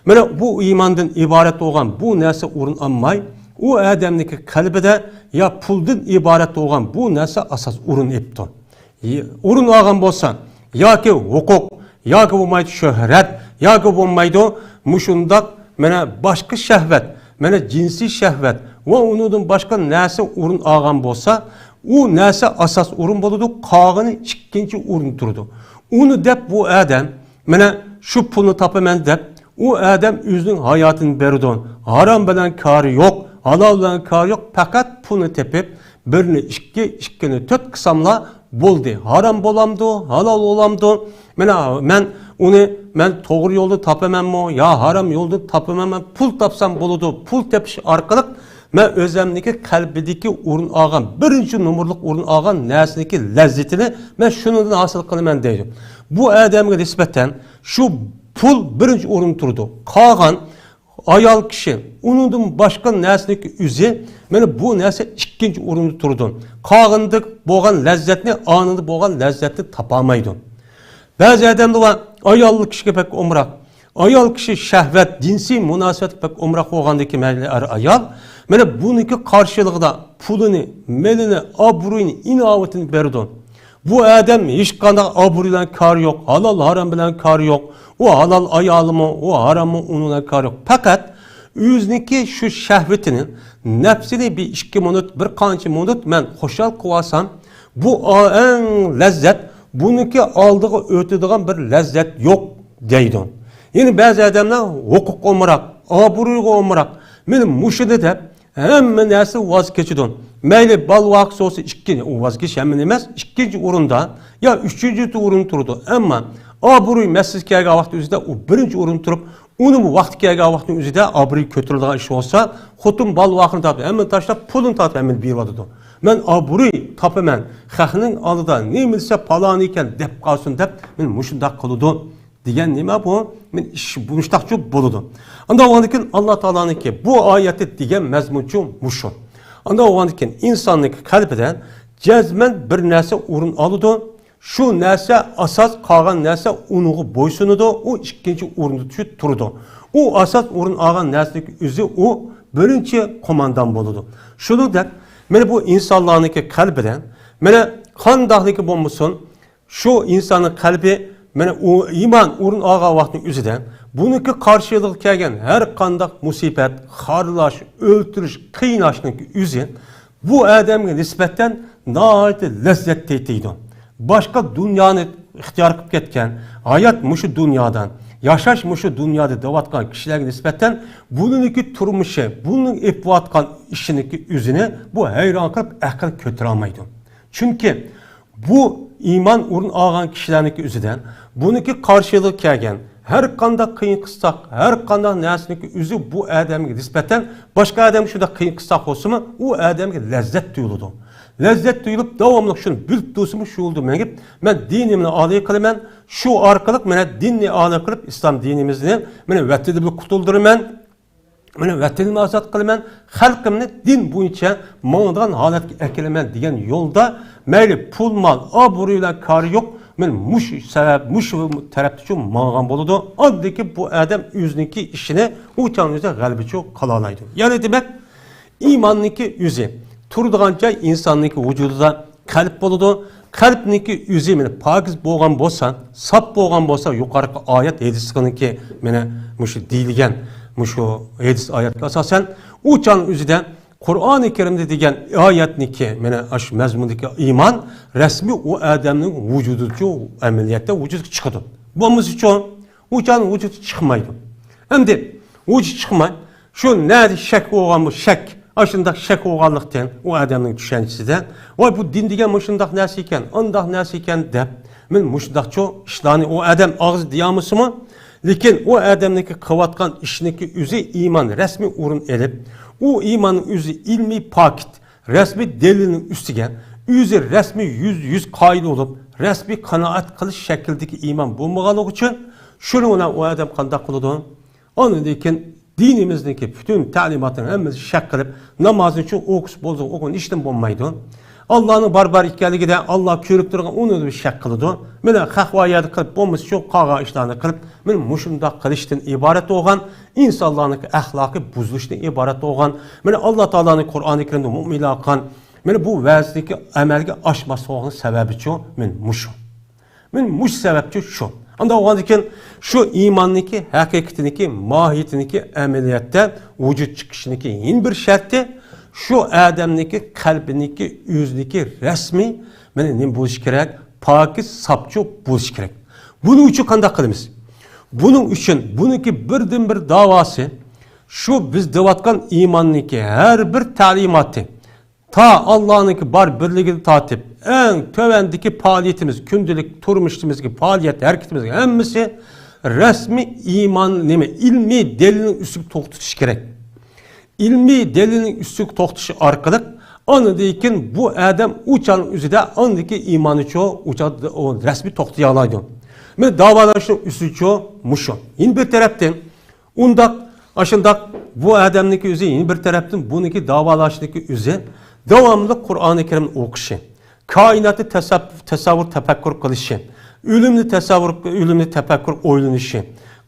مانا بۇ ئىماندىن ئىبارەت بولغان بۇ نەرسە ئورۇن ئالماي، ئۇ ئادەمنىڭكى قەلبىدە يا پۇلدىن ئىبارەت بولغان بۇ نەرسە ئاساس ئورۇن ئېپتۇ. ئورۇن ئالغان بولسا، ياكى ھوقۇق، ياكى بولمايدۇ شۆھرەت، ياكى بولمايدۇ مۇشۇنداق، مانا، باشقا شەھۋەت، مانا، جىنسىي شەھۋەت ۋە ئۇنىڭدىن باشقا نەرسە ئورۇن ئالغان بولسا، ئۇ نەرسە ئاساس ئورۇن بولىدۇ، قالغىنى ئىككىنچى ئورۇندا تۇرىدۇ. ئۇنى دەپ بۇ ئادەم، مانا، شۇ پۇلنى تاپىمەن دەپ، ئۇ ئادەم ئۆزىنىڭ ھاياتىنى بېرىدۇ. ھارام بىلەن كارى يوق، ھالال بىلەن كارى يوق، پەقەت پۇلنى تېپىپ، بىرنى ئىككى، ئىككىنى تۆت قىلساملا بولدى. ھارام بولامدۇ، ھالال بولامدۇ؟ مانا مەن ئۇنى، مەن توغرا يولدا تاپىمەنمۇ يا ھارام يولدا تاپىمەنمۇ؟ پۇل تاپسام بولىدۇ. پۇل تېپىش ئارقىلىق مەن ئۆزەمنىڭكى قەلبىدىكى ئورۇن ئالغان، بىرىنچى نومۇرلۇق ئورۇن ئالغان نەرسىنىڭكى لەززىتىنى مەن شۇنىڭدىن ھاسىل قىلىمەن دەيدۇ. بۇ ئادەمگە نىسبەتەن شۇ پۇل بىرىنچى ئورۇندا تۇرىدۇ. قالغان ئايال كىشى، ئۇنىڭدىن باشقا نەرسىنىڭكى ئۆزى، مانا بۇ نەرسە ئىككىنچى ئورۇندا تۇرىدۇ. قالغىنىدا بولغان لەززەتنى، ئانىدا بولغان لەززەتنى تاپالمايدۇ. بەزى ئادەملەر بار، ئاياللىق كىشىگە بەك ئومراق. ئايال كىشى شەھۋەت، جىنسىي مۇناسىۋەتكە بەك ئومراق بولغاندىن كېيىن مەيلى ئەر ئايال، مانا بۇنىڭكى قارشىلىقىدا پۇلىنى، مېلىنى، ئابرۇيىنى، ئىناۋىتىنى بېرىدۇ. بۇ ئادەم ھېچقانداق ئابرۇي بىلەن كارى يوق، ھالال ھارام بىلەن كارى يوق. ئۇ ھالال ئايالىمۇ، ئۇ ھاراممۇ، ئۇنىڭ بىلەن كارى يوق. پەقەت ئۆزىنىڭكى شۇ شەھۋىتىنى، نەپسىنى بىر ئىككى مىنۇت، بىر قانچە مىنۇت مەن خۇشال قىلىۋالسام، بۇ ئا-، ئەڭ لەززەت، بۇنىڭكى ئالدىغا ئۆتىدىغان بىر لەززەت يوق دەيدۇ. يەنە بەزى ئادەملەر ھوقۇققا ئومراق، ئابرۇيغا ئومراق، مېنى مۇشۇنى دەپ، ھەممە نەرسە ۋاز كېچىدۇ. مەيلى بالا ۋاقىت بولسا ئىككىنچى، ئۇ ۋاز كېچىش ھەممىنى ئەمەس، ئىككىنچى ئورۇندا يا ئۈچىنچى ئورۇندا تۇرىدۇ. ئەمما ئابرۇي مەسىلىسى كەلگەن ۋاقىت ئۆزىدە ئۇ بىرىنچى ئورۇندا تۇرۇپ، ئۇنىمۇ ۋاقتى كەلگەن ۋاقىتنىڭ ئۆزىدە ئابرۇي كۆتۈرۈلىدىغان ئىش بولسا، خوتۇن بالا ۋاقىتنى تاپىپ، ھەممىنى تاشلاپ، پۇلىنى تارتىپ ھەممىنى بېرىۋاتىدۇ. مەن ئابرۇي تاپىمەن، خەقنىڭ ئالدىدا نېمە دېسە پالان ئىكەن دەپ قالسۇن دەپ، مەن مۇشۇنداق قىلىدۇ. دېگەن نېمە بۇ؟ مەن ئىش مۇشتاقچۇ بولىدۇ. ئانداق بولغاندىن كېيىن ئاللا تائالانىڭكى بۇ ئايەتتە دېگەن مەزمۇنچۇ مۇشۇ. ئانداق بولغاندىن كېيىن ئىنساننىڭكى قەلبىدە جەزمەن بىر نەرسە ئورۇن ئالىدۇ. شۇ نەرسە ئاساس، قالغان نەرسە ئۇنىڭغا بويسۇنىدۇ. ئۇ ئىككىنچى ئورۇندا چۈ-، تۇرىدۇ. ئۇ ئاساس ئورۇن ئالغان نەرسىنىڭكى ئۆزى ئۇ بىرىنچى قوماندان بولىدۇ. شۇنىڭدەك مانا بۇ ئىنسانلارنىڭكى قەلبىدە مانا قانداقلىكى بولمىسۇن، شۇ ئىنساننىڭ قەلبى، مانا ئۇ ئىمان ئورۇن ئالغان ۋاقىتنىڭ ئۆزىدە، بۇنىڭكى قارشىلىقىغا كەلگەن ھەر قانداق مۇسىبەت، خارلاش، ئۆلتۈرۈش، قىيناشنىڭ ئۆزى بۇ ئادەمگە نىسبەتەن ناھايىتى لەززەت تېتىيدۇ. باشقا دۇنيانى ئىختىيار قىلىپ كەتكەن، ھايات مۇشۇ دۇنيادا، ياشاش مۇشۇ دۇنيادا دەۋاتقان كىشىلەرگە نىسبەتەن بۇنىڭكى تۇرمۇشى، بۇنىڭ ئېلىۋاتقان ئىشىنىڭكى ئۆزىنى بۇ ھەيران قېلىپ ئەقىل كۆتۈرەلمەيدۇ. چۈنكى بۇ ئىمان ئورۇن ئالغان كىشىلەرنىڭكى ئۆزىدە بۇنىڭكى قارشىلىقىغا كەلگەن ھەر قانداق قىيىن قىستاق، ھەر قانداق نەرسىنىڭكى ئۆزى بۇ ئادەمگە نىسبەتەن باشقا ئادەمگە شۇنداق قىيىن قىستاق بولسىمۇ، ئۇ ئادەمگە لەززەت تۇيۇلىدۇ. لەززەت تۇيۇلۇپ، داۋاملىق شۇنى بىلىپ تۇرسىمۇ، شۇ يولدا مېڭىپ، مەن دىنىمنى ئالىي قىلىمەن، شۇ ئارقىلىق مانا دىننى ئالىي قىلىپ، ئىسلام دىنىمىزنى مانا ۋەتىنىمنى قۇتۇلدۇرىمەن، مانا ۋەتىنىمنى ئازاد قىلىمەن، خەلقىمنى دىن بويىچە ماڭىدىغان ھالەتكە ئەكېلىمەن دېگەن يولدا، مەيلى پۇل، مال، ئابرۇي بىلەن كارى يوق، مانا مۇشۇ سەۋەب، مۇشۇ تەرەپتىچۇ ماڭغان بولىدۇ. ئاندىن كېيىن بۇ ئادەم ئۆزىنىڭكى ئىشىنى ئۇ چاغنىڭ ئۆزىدە غەلىبىچۇ قىلالايدۇ. يەنى دېمەك، ئىماننىڭكى ئۆزى، تۇرىدىغان جاي ئىنساننىڭكى ۋۇجۇدىدا قەلب بولىدۇ. قەلبنىڭكى ئۆزى مانا پاكىز بولغان بولسا، ساپ بولغان بولسا، يۇقىرىقى ئايەت ھەدىسنىڭكى مانا مۇشۇ دېيىلگەن مۇشۇ ھەدىس ئايەتكە ئاساسەن، ئۇ چاغنىڭ ئۆزىدە قۇرئانى كەرىمدە دېگەن ئايەتنىڭكى مانا ئاشۇ مەزمۇندىكى ئىمان رەسمىي ئۇ ئادەمنىڭ ۋۇجۇدىدىچۇ ئەمەلىيەتتە ۋۇجۇدقا چىقىدۇ. بولمىسىچۇ ئۇ چاغنىڭ ۋۇجۇدقا چىقمايدۇ. ئەمدى ۋۇجۇد چىقماي، شۇ نەدە شەك بولغان بۇ شەك، ئاشۇنداق شەك بولغانلىقتىن ئۇ ئادەمنىڭ چۈشەنچىسىدە، ۋاي، بۇ دىن دېگەن مۇشۇنداق نەرسە ئىكەن، ئانداق نەرسە ئىكەن دەپ، مەن مۇشۇنداقچۇ ئىشلارنى ئۇ ئادەم ئاغزى دېيالمىسىمۇ، لېكىن ئۇ ئادەمنىڭكى قىلىۋاتقان ئىشىنىڭكى ئۆزى ئىمان رەسمىي ئورۇن ئېلىپ، ئۇ ئىماننىڭ ئۆزى ئىلمىي پاكىت، رەسمىي دەلىلنىڭ ئۈستىگە، ئۆزى رەسمىي يۈز، يۈز قايىل بولۇپ، رەسمىي قانائەت قىلىش شەكلىدىكى ئىمان بولمىغانلىقى ئۈچۈن، شۇنىڭ بىلەن ئۇ ئادەم قانداق قىلىدۇ؟ ئاندىن كېيىن دىنىمىزنىڭكى پۈتۈن تەلىماتىنىڭ ھەممىسى شەك قىلىپ، نامازنىچۇ ئوقۇسا بولسا ئوقۇغان ھېچنېمە بولمايدۇ. ئاللانىڭ بار بار ئىكەنلىكىدە، ئاللا كۆرۈپ تۇرغان ئۇنى شەك قىلىدۇ. مانا خەق ۋايەدە قىلىپ بولمىسىچۇ قالغان ئىشلارنى قىلىپ، مانا مۇشۇنداق قىلىشتىن ئىبارەت بولغان ئىنسانلارنىڭ ئەخلاقى بۇزۇلۇشتىن ئىبارەت بولغان. مانا ئاللا تائالانىڭ قۇرئانى كەرىمدە مۆمىنلەرگە قىلغان، مانا بۇ ۋەزىنىڭكى ئەمەلگە ئاشماسلىقىنىڭ سەۋەبىچۇ مانا مۇشۇ. مانا مۇشۇ سەۋەبچۇ شۇ. ئانداق بولغاندىكىن شۇ ئىماننىڭكى ھەقىقىتىنىڭكى، ماھىيىتىنىڭكى ئەمەلىيەتتە ۋۇجۇد چىقىشىنىڭكى يەنە بىر شەرتى، شۇ ئادەمنىڭكى قەلبىنىڭكى، ئۆزىنىڭكى رەسمىي، مانا نېمە بولۇشى كېرەك؟ پاكىز، ساپچۇ بولۇشى كېرەك. بۇنىڭ ئۈچۈن قانداق قىلىمىز؟ بۇنىڭ ئۈچۈن بۇنىڭكى بىردىنبىر داۋاسى، شۇ بىز دەۋاتقان ئىماننىڭكى ھەر بىر تەلىماتى، تا ئاللانىڭكى بار بىرلىكىدىن تارتىپ، ئەڭ تۆۋەندىكى پائالىيىتىمىز، كۈندىلىك تۇرمۇشىمىزدىكى پائالىيەت ھەرىكىتىمىزگە ھەممىسى رەسمىي ئىمان، نېمە، ئىلمىي دەلىلنىڭ ئۈستىگە توختىتىش كېرەك. ئىلمىي دەلىلنىڭ ئۈستىگە توختىشى ئارقىلىق، ئاندىن كېيىن بۇ ئادەم ئۇ چاغنىڭ ئۆزىدە ئاندىكى ئىمانىچۇ، ئۇ چاغدا ئۇ رەسمىي توختىيالايدۇ. مانا داۋالاشنىڭ ئۈسۈلىچۇ مۇشۇ. يەنە بىر تەرەپتىن، ئۇنداق، ئاشۇنداق بۇ ئادەمنىڭكى ئۆزى، يەنە بىر تەرەپتىن بۇنىڭكى داۋالاشنىڭكى ئۆزى داۋاملىق قۇرئانى كەرىمنى ئوقۇشى، كائىناتنى تەسەپ-، تەسەۋۋۇر، تەپەككۇر قىلىشى، ئۆلۈمنى تەسەۋۋۇر، ئۆلۈمنى تەپەككۇر، ئويلىنىشى،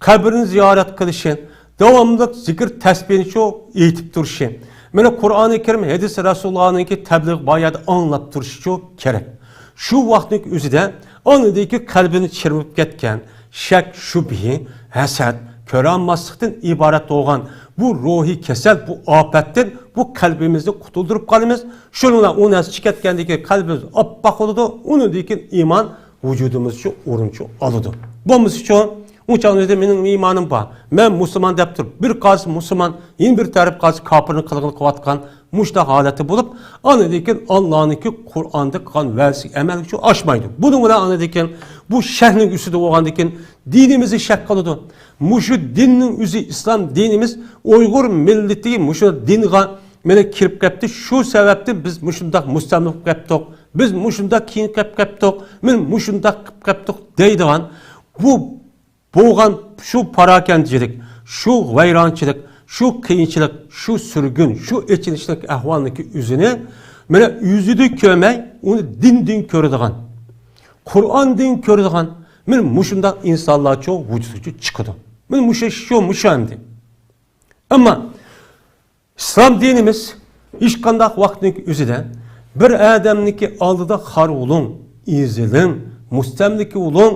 قەبرىنى زىيارەت قىلىشى، داۋاملىق زىكىر تەسبىھنىچۇ ئېيتىپ تۇرۇشى، مانا قۇرئانى كەرىم، ھەدىس رەسۇلۇللانىڭكى تەبلىغ بايادە ئاڭلاپ تۇرۇشىچۇ كېرەك. شۇ ۋاقىتنىڭ ئۆزىدە ئاندىكى قەلبىنى چىرمىپ كەتكەن شەك، شۈبھە، ھەسەت، كۆرەلمەسلىكتىن ئىبارەت بولغان بۇ روھىي كېسەل، بۇ ئاپەتتىن بۇ قەلبىمىزنى قۇتۇلدۇرۇپ قالىمىز. شۇنىڭ بىلەن ئۇ نەرسە چىقىپ كەتكەندىن كېيىن قەلبىمىز ئاپئاق بولىدۇ. ئۇنىڭدىن كېيىن ئىمان ۋۇجۇدىمىزچۇ ئورۇنچۇ ئالىدۇ. بولمىسىچۇ، ئۇ چاغدا مېنىڭ ئىمانىم بار، مەن مۇسۇلمان دەپ تۇرۇپ، بىر قايسى مۇسۇلمان يەنە بىر تەرەپ قايسى كاپىرنىڭ قىلغىنى قىلىۋاتقان مۇشۇنداق ھالەتتە بولۇپ، ئاندىن كېيىن ئاللانىڭكى قۇرئاندا قىلغان ۋەزىسى ئەمەلگە ئاشمايدۇ. بۇنىڭ بىلەن ئاندىن كېيىن بۇ شەكنىڭ ئۈستىدە بولغاندىن كېيىن دىنىمىزنى شەك قىلىدۇ. مۇشۇ دىننىڭ ئۆزى، ئىسلام دىنىمىز ئۇيغۇر مىللىتى مۇشۇ دىنغا مانا كىرىپ قاپتۇ. شۇ سەۋەبتىن بىز مۇشۇنداق مۇستەملىكە بولۇپ قاپتۇق. بىز مۇشۇنداق كېيىن قېلىپ قاپتۇق. مانا مۇشۇنداق قىلىپ قاپتۇق دەيدىغان بۇ بولغان شۇ پاراكەندىچىلىك، شۇ ۋەيرانچىلىق، شۇ قىيىنچىلىق، شۇ سۈرگۈن، شۇ ئېچىنىشلىق ئەھۋالنىڭكى ئۆزىنى مانا ئۆزىدىن كۆرمەي، ئۇنى دىندىن كۆرىدىغان، قۇرئاندىن كۆرىدىغان، مانا مۇشۇنداق ئىنسانلارچۇ ۋۇجۇدقا چىقىدۇ. مانا مۇشۇ، شۇ، مۇشۇ ئەمدى. ئەمما ئىسلام دىنىمىز ھېچقانداق ۋاقىتنىڭ ئۆزىدە بىر ئادەمنىڭكى ئالدىدا خار بولۇڭ، ئېزىلىڭ، مۇستەملىكە بولۇڭ،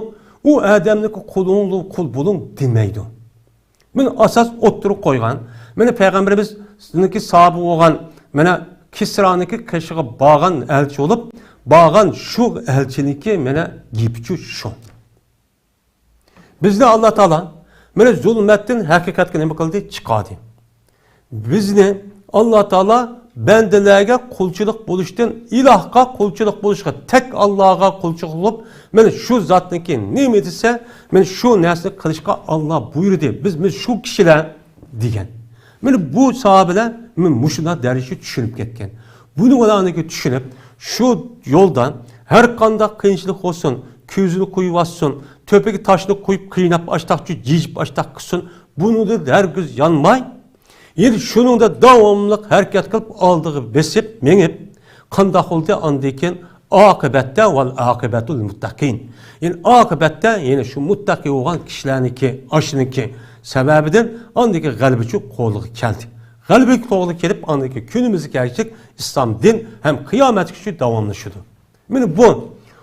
ئۇ ئادەمنىڭكى قۇلۇڭ، قۇل بولۇڭ دېمەيدۇ. مانا ئاساس ئوتتۇرىغا قويغان، مانا پەيغەمبىرىمىزنىڭكى ساھابى بولغان، مانا كىسرانىڭكى قېشىغا بارغان ئەلچى بولۇپ، بارغان شۇ ئەلچىنىڭكى مانا گېپىچۇ شۇ. بىزنى ئاللا تائالا مانا زۇلمەتتىن ھەقىقەتكە نېمە قىلدى؟ چىقاردى. بىزنى ئاللا تائالا بەندىلەرگە قۇلچىلىق بولۇشتىن، ئىلاھقا قۇلچىلىق بولۇشقا، تەك ئاللاغا قۇلچىلىق بولۇپ، مانا شۇ زاتنىڭكى نېمە دېسە، مانا شۇ نەرسىنى قىلىشقا ئاللا بۇيرۇدى. بىز، بىز شۇ كىشىلەر دېگەن. مانا بۇ ساھابىلەر مانا مۇشۇنداق دەرىجىگە چۈشۈنۈپ كەتكەن. بۇنى ئۇلارنىڭكى چۈشىنىپ، شۇ يولدا ھەر قانداق قىيىنچىلىق بولسۇن، كۆزىنى قويۇۋاتسۇن، تۆپىگە تاشنى قويۇپ قىيناپ، ئاشتاقچە جىجىپ، ئاشتاق قىلسۇن، بۇنىڭدىن ھەرگىز يانماي، يەنە شۇنىڭدا داۋاملىق ھەرىكەت قىلىپ، ئالدىغا بېسىپ مېڭىپ، قانداق بولدى ئاندىن كېيىن؟ ئاقىبەتتە، ۋەل ئاقىبەتۇ لىل مۇتتەقىن. يەنى ئاقىبەتتە، يەنى شۇ مۇتتەقىي بولغان كىشىلەرنىڭكى، ئاشۇنىڭكى سەۋەبىدىن ئاندىن كېيىن غەلىبىچۇ قولىغا كەلدى. غەلىبە قولىغا كېلىپ، ئاندىن كېيىن كۈنىمىزگە كەلگۈچە ئىسلام دىن ھەم قىيامەتكىچە داۋاملىشىدۇ. مانا بۇ،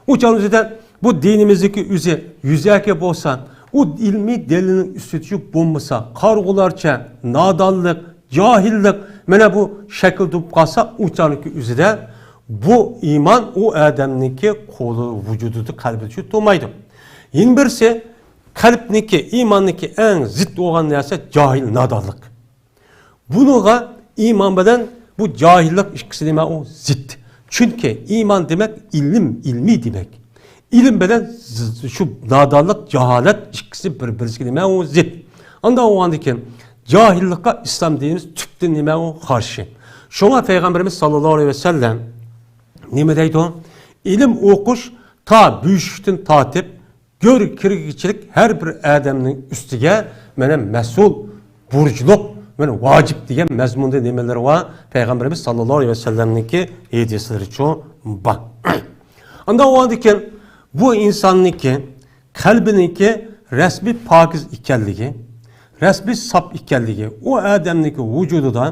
ئۇ چاغنىڭ ئۆزىدە بۇ دىنىمىزنىڭكى ئۆزى يۈزەكى بولسا، ئۇ ئىلمىي دەلىلنىڭ ئۈستىدە بولمىسا، قارىغۇلارچە نادانلىق، جاھىللىق، مانا بۇ شەكىلدە بولۇپ قالسا، ئۇ چاغنىڭكى ئۆزىدە بۇ ئىمان ئۇ ئادەمنىڭكى قولى، ۋۇجۇدىدا، قەلبىدە تۇرمايدۇ. يەنە بىرسى، قەلبنىڭكى، ئىماننىڭكى ئەڭ زىت بولغان نەرسە جاھىل، نادانلىق. بۇنىڭغا ئىمان بىلەن بۇ جاھىللىق ئىككىسى نېمە؟ ئۇ زىت. چۈنكى ئىمان دېمەك ئىلىم، ئىلمىي دېمەك. ئىلىم بىلەن ز-، شۇ نادانلىق، جاھالەت ئىككىسى بىر-، بىرسىگە نېمە ئۇ زىت. ئانداق بولغاندىن كېيىن جاھىللىققا ئىسلام دىنىمىز تۈپتىن نېمە ئۇ قارشى. شۇڭا پەيغەمبىرىمىز ساللاللاھۇ ئەلەيھى ۋەسەللەم نېمە دەيدۇ؟ ئىلىم ئوقۇش تا بۆشۈكتىن تارتىپ گۆر كىرگۈچىلىك ھەر بىر ئادەمنىڭ ئۈستىگە مانا مەسئۇل، بۇرچلۇق، مانا ۋاجىپ دېگەن مەزمۇندا نېمىلىرى بار؟ پەيغەمبىرىمىز ساللاللاھۇ ئەلەيھى ۋەسەللەمنىڭكى ھەدىسلىرىچۇ بار. ئانداق بولغاندىكىن بۇ ئىنساننىڭكى قەلبىنىڭكى رەسمىي پاكىز ئىكەنلىكى، رەسمىي ساپ ئىكەنلىكى، ئۇ ئادەمنىڭكى ۋۇجۇدىدا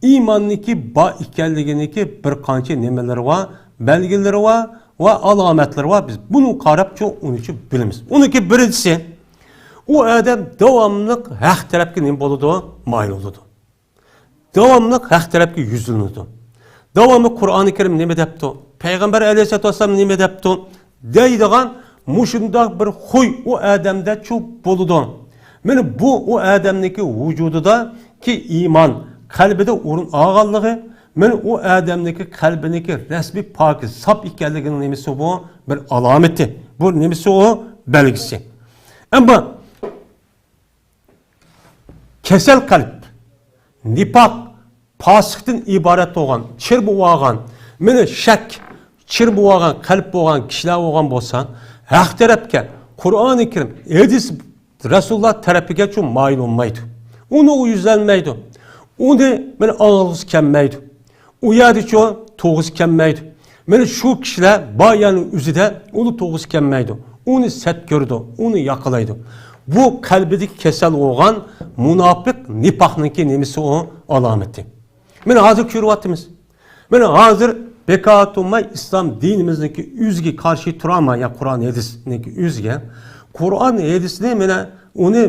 ئىماننىڭكى بار ئىكەنلىكىنىڭكى بىر قانچە نېمىلىرى بار، بەلگىلىرى بار ۋە ئالامەتلىرى بار. بىز بۇنى قاراپچۇ ئۇنىچۇ بىلىمىز. ئۇنىڭكى بىرىنچىسى، ئۇ ئادەم داۋاملىق ھەق تەرەپكە نېمە بولىدۇ؟ مايىل بولىدۇ. داۋاملىق ھەق تەرەپكە يۈزلىنىدۇ. داۋاملىق قۇرئانى كەرىم نېمە دەپتۇ؟ پەيغەمبەر ئەلەيھىسسالاتۇ ۋەسسالام نېمە دەپتۇ؟ دەيدىغان مۇشۇنداق بىر خۇي ئۇ ئادەمدە چۇ بولىدۇ. مانا بۇ ئۇ ئادەمنىڭكى ۋۇجۇدىداكى ئىمان قەلبىدە ئورۇن ئالغانلىقى، مانا ئۇ ئادەمنىڭكى قەلبىنىڭكى رەسمىي پاكىز، ساپ ئىكەنلىكىنىڭ نېمىسى بۇ؟ بىر ئالامىتى. بۇ نېمىسى ئۇ؟ بەلگىسى. ئەمما كېسەل قەلب، نىپاق، پاسىقتىن ئىبارەت بولغان، چىر بولۇۋالغان، مېنى شەك، چىر بولۇۋالغان قەلب بولغان كىشىلەر بولغان بولسا، ھەق تەرەپكە، قۇرئانى كەرىم، ھەدىس، رەسۇلۇللا تەرىپىگە چوڭ مايىل بولمايدۇ. ئۇنىڭغا يۈزلەنمەيدۇ. ئۇنى مېنى ئاڭلىغۇسى كەلمەيدۇ. ئۇ يەردىچۇ تۇغۇسى كەلمەيدۇ. مانا شۇ كىشىلەر بار يەرنىڭ ئۆزىدە ئۇنى تۇغۇسى كەلمەيدۇ. ئۇنى سەت كۆرىدۇ، ئۇنى ياقىلايدۇ. بۇ قەلبىدىكى كېسەل بولغان مۇناپىق نىپاقنىڭكى نېمىسى ئۇ؟ ئالامىتى. مانا ھازىر كۆرۈۋاتىمىز. مانا ھازىر بىكار تۇرماي ئىسلام دىنىمىزنىڭكى ئۆزىگە قارشى تۇرالماي، يا قۇرئان ھەدىسنىڭكى ئۆزىگە. قۇرئان ھەدىسنى مانا ئۇنى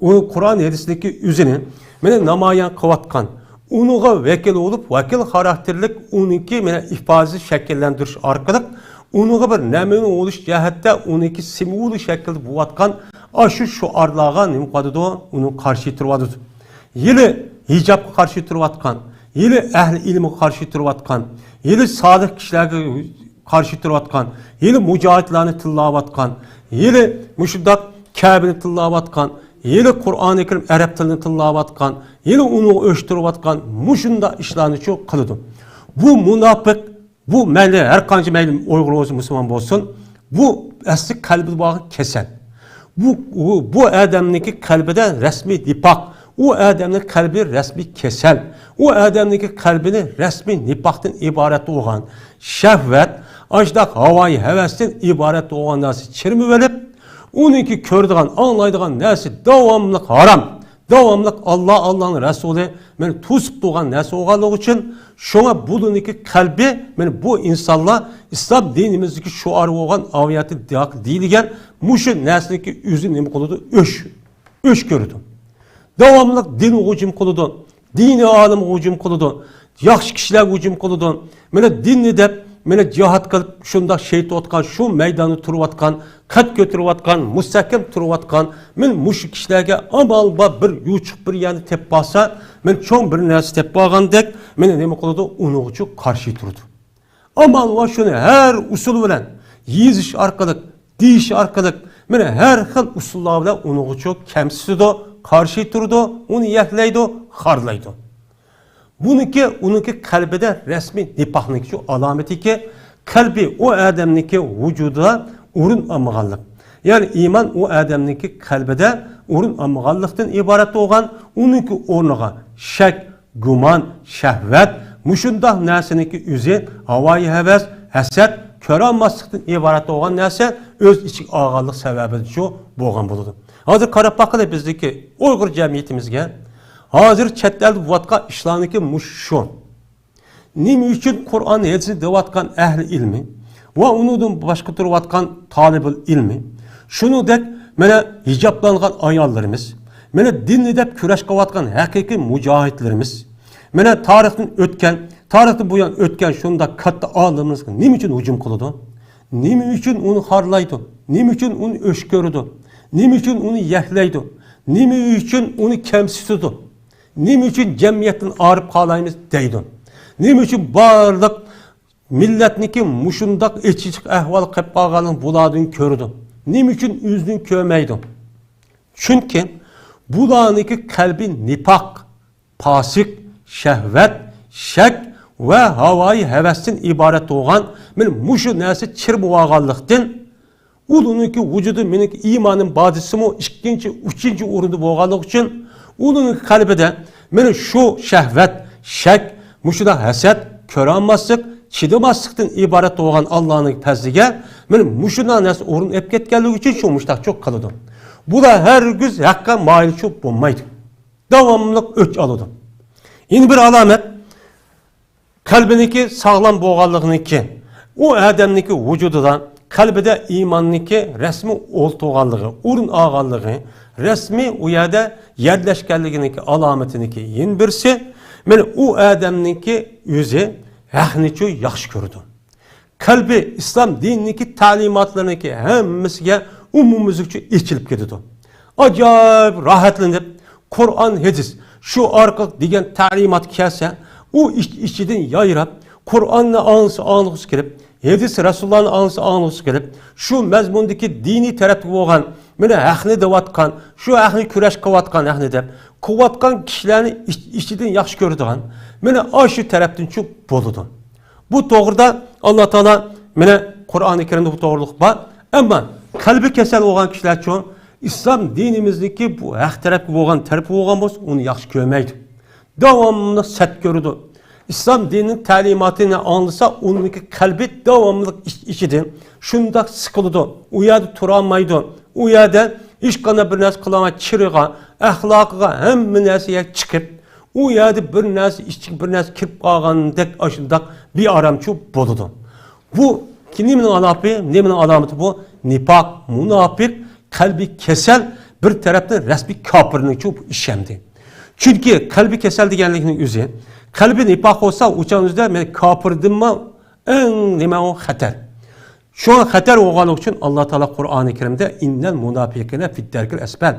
ئۇ قۇرئان ھەدىسنىڭكى ئۆزىنى مانا نامايان قىلىۋاتقان، ئۇنىڭغا ۋەكىل بولۇپ، ۋەكىل خاراكتېرلىك ئۇنىڭكى مانا ئىپادىسىنى شەكىللەندۈرۈش ئارقىلىق، ئۇنىڭغا بىر نەمۇنە بولۇش جەھەتتە ئۇنىڭكى سىمۋولى شەكىلدە بولۇۋاتقان ئاشۇ شوئارلارغا نېمە قىلىدۇ؟ ئۇنىڭ قارشى تۇرۇۋاتىدۇ. ھېلى ھىجابقا قارشى تۇرۇۋاتقان، ھېلى ئەھلى ئىلىمغا قارشى تۇرۇۋاتقان، ھېلى سالىھ كىشىلەرگە قارشى تۇرۇۋاتقان، ھېلى مۇجاھىدلارنى تىللاۋاتقان، ھېلى مۇشۇنداق كەبىنى تىللاۋاتقان، ھېلى قۇرئانى كەرىم ئەرەب تىلىنى تىللاۋاتقان، ھېلى ئۇنى ئۆچتۈرۈۋاتقان مۇشۇنداق ئىشلارنىچۇ قىلىدۇ. بۇ مۇناپىق، بۇ مەيلى ھەر قانچە مەيلى ئۇيغۇر بولسۇن، مۇسۇلمان بولسۇن، بۇ ئەسلى قەلبىدە بولغان كېسەل. بۇ، بۇ، بۇ ئادەمنىڭكى قەلبىدە رەسمىي نىپاق، ئۇ ئادەمنىڭ قەلبى رەسمىي كېسەل، ئۇ ئادەمنىڭكى قەلبىنى رەسمىي نىپاقتىن ئىبارەت بولغان شەھۋەت، ئاشۇنداق ھاۋايى ھەۋەستىن ئىبارەت بولغان نەرسە چىرمىۋېلىپ، ئۇنىڭكى كۆرىدىغان، ئاڭلايدىغان نەرسە داۋاملىق ھارام، داۋاملىق ئاللا، ئاللانىڭ رەسۇلى مېنى توسۇپ تۇرغان نەرسە بولغانلىقى ئۈچۈن، شۇڭا بۇلارنىڭكى قەلبى، مانا بۇ ئىنسانلار ئىسلام دىنىمىزدىكى شوئار بولغان ئايەتتە دېيىلگەن مۇشۇ نەرسىنىڭكى ئۆزى نېمە قىلىدۇ؟ ئۆچ، ئۆچ كۆرىدۇ. داۋاملىق دىنغا ھۇجۇم قىلىدۇ، دىنىي ئالىمغا ھۇجۇم قىلىدۇ، ياخشى كىشىلەرگە ھۇجۇم قىلىدۇ. مانا دىننى دەپ، مانا جىھاد قىلىپ، شۇنداق شېھىت بولۇۋاتقان، شۇ مەيداندا تۇرۇۋاتقان، قەد كۆتۈرۈۋاتقان، مۇستەھكەم تۇرۇۋاتقان، مانا مۇشۇ كىشىلەرگە ئامال بار بىر يوچۇق بىر يەرنى تېپىپ بارسا، مانا چوڭ بىر نەرسە تېپىپ بارغاندەك، مانا نېمە قىلىدۇ؟ ئۇنىڭغىچۇ قارشى تۇرىدۇ. ئامال بار شۇنى ھەر ئۇسۇل بىلەن يېزىش ئارقىلىق، دېيىش ئارقىلىق، مانا ھەر خىل ئۇسۇللار بىلەن ئۇنىڭغىچۇ كەمسىتىدۇ، قارشى تۇرىدۇ، ئۇنى يەكلەيدۇ، خارلايدۇ. بۇنىڭكى، ئۇنىڭكى قەلبىدە رەسمىي نىپاقنىڭكى شۇ ئالامىتىكى، قەلبى ئۇ ئادەمنىڭكى ۋۇجۇدىدا ئورۇن ئالمىغانلىق. يەنى ئىمان ئۇ ئادەمنىڭكى قەلبىدە ئورۇن ئالمىغانلىقتىن ئىبارەت بولغان، ئۇنىڭكى ئورنىغا شەك، گۇمان، شەھۋەت، مۇشۇنداق نەرسىنىڭكى ئۆزى ھاۋايى ھەۋەس، ھەسەت، كۆرەلمەسلىكتىن ئىبارەت بولغان نەرسە ئۆز ئىچىگە ئالغانلىق سەۋەبىدىن شۇ بولغان بولىدۇ. ھازىر قاراپ باققىلى، بىزدىكى ئۇيغۇر جەمئىيىتىمىزگە ھازىر چەت ئەلدە بولۇۋاتقان ئىشلارنىڭكى مۇشۇ شۇ. نېمە ئۈچۈن قۇرئان ھەدىسنى دەۋاتقان ئەھلى ئىلمى ۋە ئۇنىڭدىن باشقا تۇرۇۋاتقان تالىبۇل ئىلمى، شۇنىڭدەك مانا ھىجابلانغان ئاياللىرىمىز، مانا دىننى دەپ كۈرەش قىلىۋاتقان ھەقىقىي مۇجاھىدلىرىمىز، مانا تارىختىن ئۆتكەن، تارىختىن بۇيان ئۆتكەن شۇنداق كاتتا ئالىملىرىمىزغا نېمە ئۈچۈن ھۇجۇم قىلىدۇ؟ نېمە ئۈچۈن ئۇنى خارلايدۇ؟ نېمە ئۈچۈن ئۇنى ئۆچ كۆرىدۇ؟ نېمە ئۈچۈن ئۇنى يەكلەيدۇ؟ نېمە ئۈچۈن ئۇنى كەمسىتىدۇ؟ نېمە ئۈچۈن جەمئىيەتتىن ئايرىپ قالايمىز دەيدۇ؟ نېمە ئۈچۈن بارلىق مىللەتنىكى مۇشۇنداق ئېچىشلىق ئەھۋال قېلىپ قالغانلىقىنى بۇلاردىن كۆرىدۇ. نېمە ئۈچۈن ئۆزىدىن كۆرمەيدۇ؟ چۈنكى بۇلارنىڭكى قەلبى نىپاق، پاسىق، شەھۋەت، شەك ۋە ھاۋايى ھەۋەستىن ئىبارەت بولغان مانا مۇشۇ نەرسە چىرمىۋالغانلىقتىن، ئۇلارنىڭكى ۋۇجۇدى مېنىڭكى ئىمانىم بار دېسىمۇ، ئىككىنچى، ئۈچىنچى ئورۇندا بولغانلىقى ئۈچۈن، ئۇلارنىڭكى قەلبىدە مانا شۇ شەھۋەت، شەك، مۇشۇنداق ھەسەت، كۆرەلمەسلىك، چىدىماسلىقتىن ئىبارەت بولغان ئاللانىڭ پەزلىگە مانا مۇشۇنداق نەرسە ئورۇن ئېلىپ كەتكەنلىكى ئۈچۈن شۇ مۇشۇنداق چوق قىلىدۇ. بۇلار ھەرگىز ھەققە مايىل چوق بولمايدۇ. داۋاملىق ئۆچ ئالىدۇ. يەنە بىر ئالامەت، قەلبىنىڭكى ساغلام بولغانلىقىنىڭكى، ئۇ ئادەمنىڭكى ۋۇجۇدىدا، قەلبىدە ئىماننىڭكى رەسمىي ئولتۇرغانلىقى، ئورۇن ئالغانلىقى، رەسمىي ئۇ يەردە يەرلەشكەنلىكىنىڭكى ئالامىتىنىڭكى يەنە بىرسى، مانا ئۇ ئادەمنىڭكى ئۆزى ھەقنىچۇ ياخشى كۆرىدۇ. قەلبى ئىسلام دىنىنىڭكى تەلىماتلىرىنىڭكى ھەممىسىگە ئومۇميۈزلۈكچە ئېچىلىپ كېتىدۇ. ئاجايىپ راھەتلىنىپ، قۇرئان، ھەدىس، شۇ ئارقىلىق دېگەن تەلىمات كەلسە، ئۇ ئىچ-، ئىچىدىن يايراپ، قۇرئاننى ئاڭلىسا ئاڭلىغۇسى كېلىپ، ھەدىس رەسۇلۇللانى ئاڭلىسا ئاڭلىغۇسى كېلىپ، شۇ مەزمۇندىكى دىنىي تەرەپتە بولغان، مانا ھەقنى دەۋاتقان، شۇ ھەقنى كۈرەش قىلىۋاتقان، ھەقنى دەپ قىلىۋاتقان كىشىلەرنى ئىچ-، ئىچىدىن ياخشى كۆرىدىغان، مانا ئاشۇ تەرەپتىنچۇ بولىدۇ. بۇ توغرىدا ئاللا تائالا مانا قۇرئانى كەرىمدە بۇ توغرىلىق بار. ئەمما قەلبى كېسەل بولغان كىشىلەرچۇ ئىسلام دىنىمىزنىڭكى بۇ ھەق تەرەپكە بولغان تەرىپى بولغان بولسا، ئۇنى ياخشى كۆرمەيدۇ. داۋاملىق سەت كۆرىدۇ. ئىسلام دىنىنىڭ تەلىماتىنى ئاڭلىسا، ئۇنىڭكى قەلبى داۋاملىق ئىچ-، ئىچىدىن شۇنداق سىقىلىدۇ. ئۇ يەردە تۇرالمايدۇ. ئۇ يەردە ھېچقانداق بىر نەرسە قىلالماي، چىرىغا، ئەخلاقىغا، ھەممە نەرسىگە چىقىپ، ئۇ يەردە بىر نەرسە ئىچىگە بىر نەرسە كىرىپ قالغاندەك ئاشۇنداق بىئارامچۇ بولىدۇ. بۇ نېمىنىڭ ئالاپى، نېمىنىڭ ئالامىتى بۇ؟ نىپاق، مۇناپىق، قەلبى كېسەل، بىر تەرەپتىن رەسمىي كاپىرنىڭچۇ بۇ ئىش ئەمدى. چۈنكى قەلبى كېسەل دېگەنلىكنىڭ ئۆزى، قەلبى نىپاق بولسا، ئۇچان ئۆزىدە مەن كاپىردىنمۇ ئەڭ نېمە ئۇ خەتەر. شۇڭا خەتەر بولغانلىقى ئۈچۈن ئاللا تائالا قۇرئانى كەرىمدە «ئىننەل مۇناپىقىنە فىددەركىل ئەسپەل».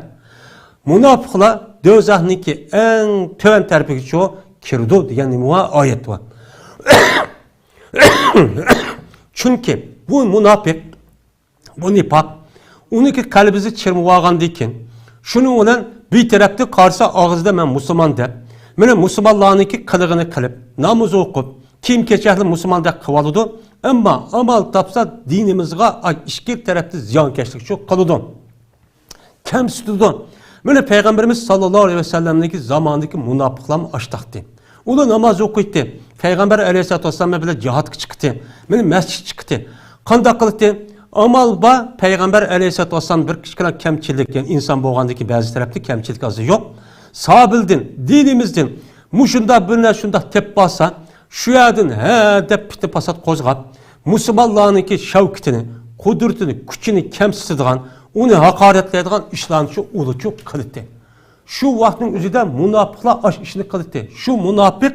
مۇناپىقلار دوزاخنىڭكى ئەڭ تۆۋەن تەرىپىگىچۇ كىرىدۇ دېگەن نېمە بار؟ ئايەت بار. چۈنكى بۇ مۇناپىق، بۇ نىپاق، ئۇنىڭكى قەلبىسى چىرمىۋالغاندىن كېيىن، شۇنىڭ بىلەن بىر تەرەپتىن قارىسا ئاغزىدا مەن مۇسۇلمان دەپ، مانا مۇسۇلمانلارنىڭكى قىلىغىنى قىلىپ، ناماز ئوقۇپ، كىيىم-كېچەكلىك مۇسۇلماندەك قىلىۋالىدۇ. ئەمما ئامال تاپسا دىنىمىزغا ئىككى تەرەپتىن زىيانكەشلىكچۇ قىلىدۇ. كەمسىتىدۇ. مانا پەيغەمبىرىمىز ساللاللاھۇ ئەلەيھى ۋەسەللەمنىڭكى زامانىدىكى مۇناپىقلارمۇ ئاشتاقتى. ئۇلار ناماز ئوقۇيتتى. پەيغەمبەر ئەلەيھىسسالاتۇ ۋەسسالام بىلەن جىھادقا چىقتى. مانا مەسچىتكە چىقتى. قانداق قىلدى؟ ئامال بار، پەيغەمبەر ئەلەيھىسسالاتۇ ۋەسسالام بىر كىچىككىنە كەمچىلىك، يەنى ئىنسان بولغاندىن كېيىن بەزى تەرەپتە كەمچىلىك ئازى يوق. سابىلدىن، دىنىمىزدىن مۇشۇنداق بىر نەرسە شۇنداق تېپىپ قالسا، شۇ يەردىن ھە دەپ پىتنە-پاسات قوزغاپ، مۇسۇلمانلارنىڭكى شەۋكىتىنى، قۇدرىتىنى، كۈچىنى كەمسىتىدىغان، ئۇنى ھاقارەتلەيدىغان ئىشلارنى شۇ ئۇلىچۇ قىلدى. شۇ ۋاقىتنىڭ ئۆزىدە مۇناپىقلار ئاش ئىشنى قىلدى. شۇ مۇناپىق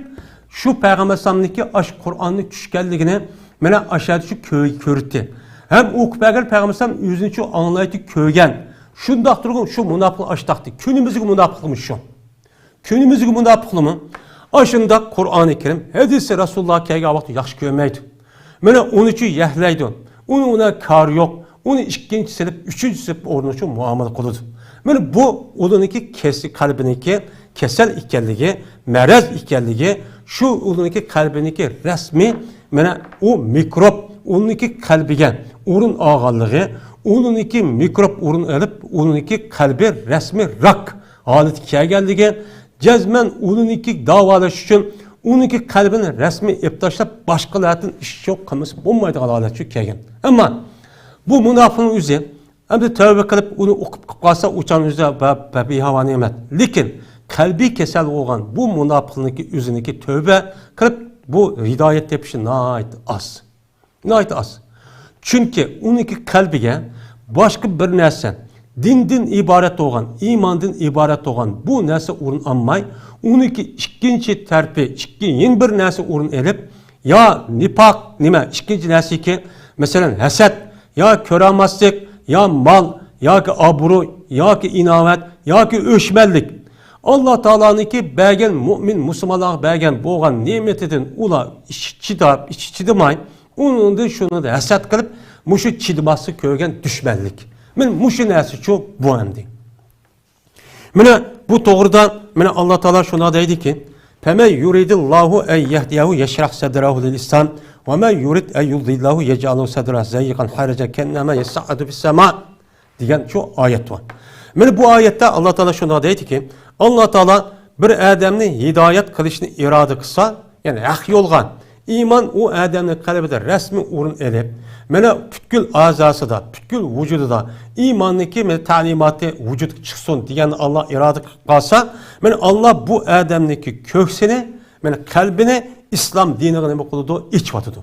شۇ پەيغەمبەر ئەلەيھىسسالامنىڭكى ئاش قۇرئاننى چۈشكەنلىكىنى مانا ئاشۇ يەردە شۇ كۆ-، كۆرۈتتى. ھەم ئوقۇپ بەرگەن پەيغەمبەر ئەلەيھىسسالام ئۆزىنى شۇ ئاڭلايتتى، كۆرگەن. شۇنداق تۇرغۇن شۇ مۇناپىق ئاشتاقتى. كۈنىمىزدىكى مۇناپىقلىقمۇ شۇ. كۈنىمىزدىكى مۇناپىقلىرمۇ ئاشۇنداق قۇرئانى كەرىم، ھەدىسى رەسۇلۇللاھ كەلگەن ۋاقىتتا ياخشى كۆرمەيدۇ. مانا ئۇنىچۇ يەھلەيدۇ. ئۇنى ئۇنىڭ كارى يوق. ئۇنى ئىككىنچى سېلىپ، ئۈچىنچى سېلىپ ئورنىچۇ مۇئامىلە قىلىدۇ. مانا بۇ ئۇلىنىڭكى كېسى، قەلبىنىڭكى كېسەل ئىكەنلىكى، مەرەز ئىكەنلىكى، شۇ ئۇلىنىڭكى قەلبىنىڭكى رەسمىي، مانا ئۇ مىكروب ئۇلىنىڭكى قەلبىگە ئورۇن ئالغانلىقى، ئۇلىنىڭكى مىكروب ئورۇن ئېلىپ، ئۇلىنىڭكى قەلبى رەسمىي راك ھالىتىگە كەلگەنلىكى، جەزمەن ئۇنىڭكى داۋالاش ئۈچۈن ئۇنىڭكى قەلبىنى رەسمىي ئېلىپ تاشلاپ، باشقىلاردىن ئىش يوق قىلمىسا بولمايدىغان ھالەتكە كەلگەن. ئەمما بۇ مۇناپىقنىڭ ئۆزى ئەمدى تەۋبە قىلىپ، ئۇنى ئوقۇپ قىلىپ قالسا، ئۇچان ئۆزى بە-، بە-، بىھاۋا نېمەت. لېكىن قەلبىي كېسەل بولغان بۇ مۇناپىقنىڭكى ئۆزىنىڭكى تەۋبە قىلىپ، بۇ ھىدايەت تېپىشى ناھايىتى ئاز. ناھايىتى ئاز. چۈنكى ئۇنىڭكى قەلبىگە باشقا بىر نەرسە، دىندىن ئىبارەت بولغان، ئىماندىن ئىبارەت بولغان بۇ نەرسە ئورۇن ئالماي، ئۇنىڭكى ئىككىنچى تەرىپى، ئىككى، يەنە بىر نەرسە ئورۇن ئېلىپ، يا نىپاق، نېمە، ئىككىنچى نەرسىكى، مەسىلەن، ھەسەت، يا كۆرەلمەسلىك، يا مال، ياكى ئابرۇي، ياكى ئىناۋەت، ياكى ئۆچمەنلىك. ئاللا تائالانىڭكى بەرگەن، مۇئمىن مۇسۇلمانلارغا بەرگەن بولغان نېمىتىدىن ئۇلار ئىچى چىداپ، ئىچى چىدىماي، ئۇنىڭدىن شۇنى ھەسەت قىلىپ، مۇشۇ چىدىماسلىق كۆرگەن دۈشمەنلىك. مانا مۇشۇ نەرسىچۇ بۇ ئەمدى. مانا بۇ توغرىدا مانا ئاللا تائالا شۇنداق دەيدىكى، فَمَن يُرِدِ اللَّهُ أَن يَهْدِيَهُ يَشْرَحْ صَدْرَهُ لِلْإِسْلَامِ، وَمَن يُرِدْ أَن يُضِلَّهُ يَجْعَلْ صَدْرَهُ ضَيِّقًا حَرَجًا كَأَنَّمَا يَصَّعَّدُ فِي السَّمَاءِ، دېگەن شۇ ئايەت بار. مانا بۇ ئايەتتە ئاللا تائالا شۇنداق دەيدىكى، ئاللا تائالا بىر ئادەمنى ھىدايەت قىلىشنى ئىرادە قىلسا، يەنى ھەق يولغا، ئىمان ئۇ ئادەمنىڭ قەلبىدە رەسمىي ئورۇن ئېلىپ، مانا پۈتكۈل ئەزاسىدا، پۈتكۈل ۋۇجۇدىدا ئىماننىڭكى مانا تەلىماتى ۋۇجۇدقا چىقسۇن دېگەننى ئاللا ئىرادە قىلىپ قالسا، مانا ئاللا بۇ ئادەمنىڭكى كۆكسىنى، مانا قەلبىنى ئىسلام دىنىغا نېمە قىلىدۇ؟ ئېچىۋاتىدۇ.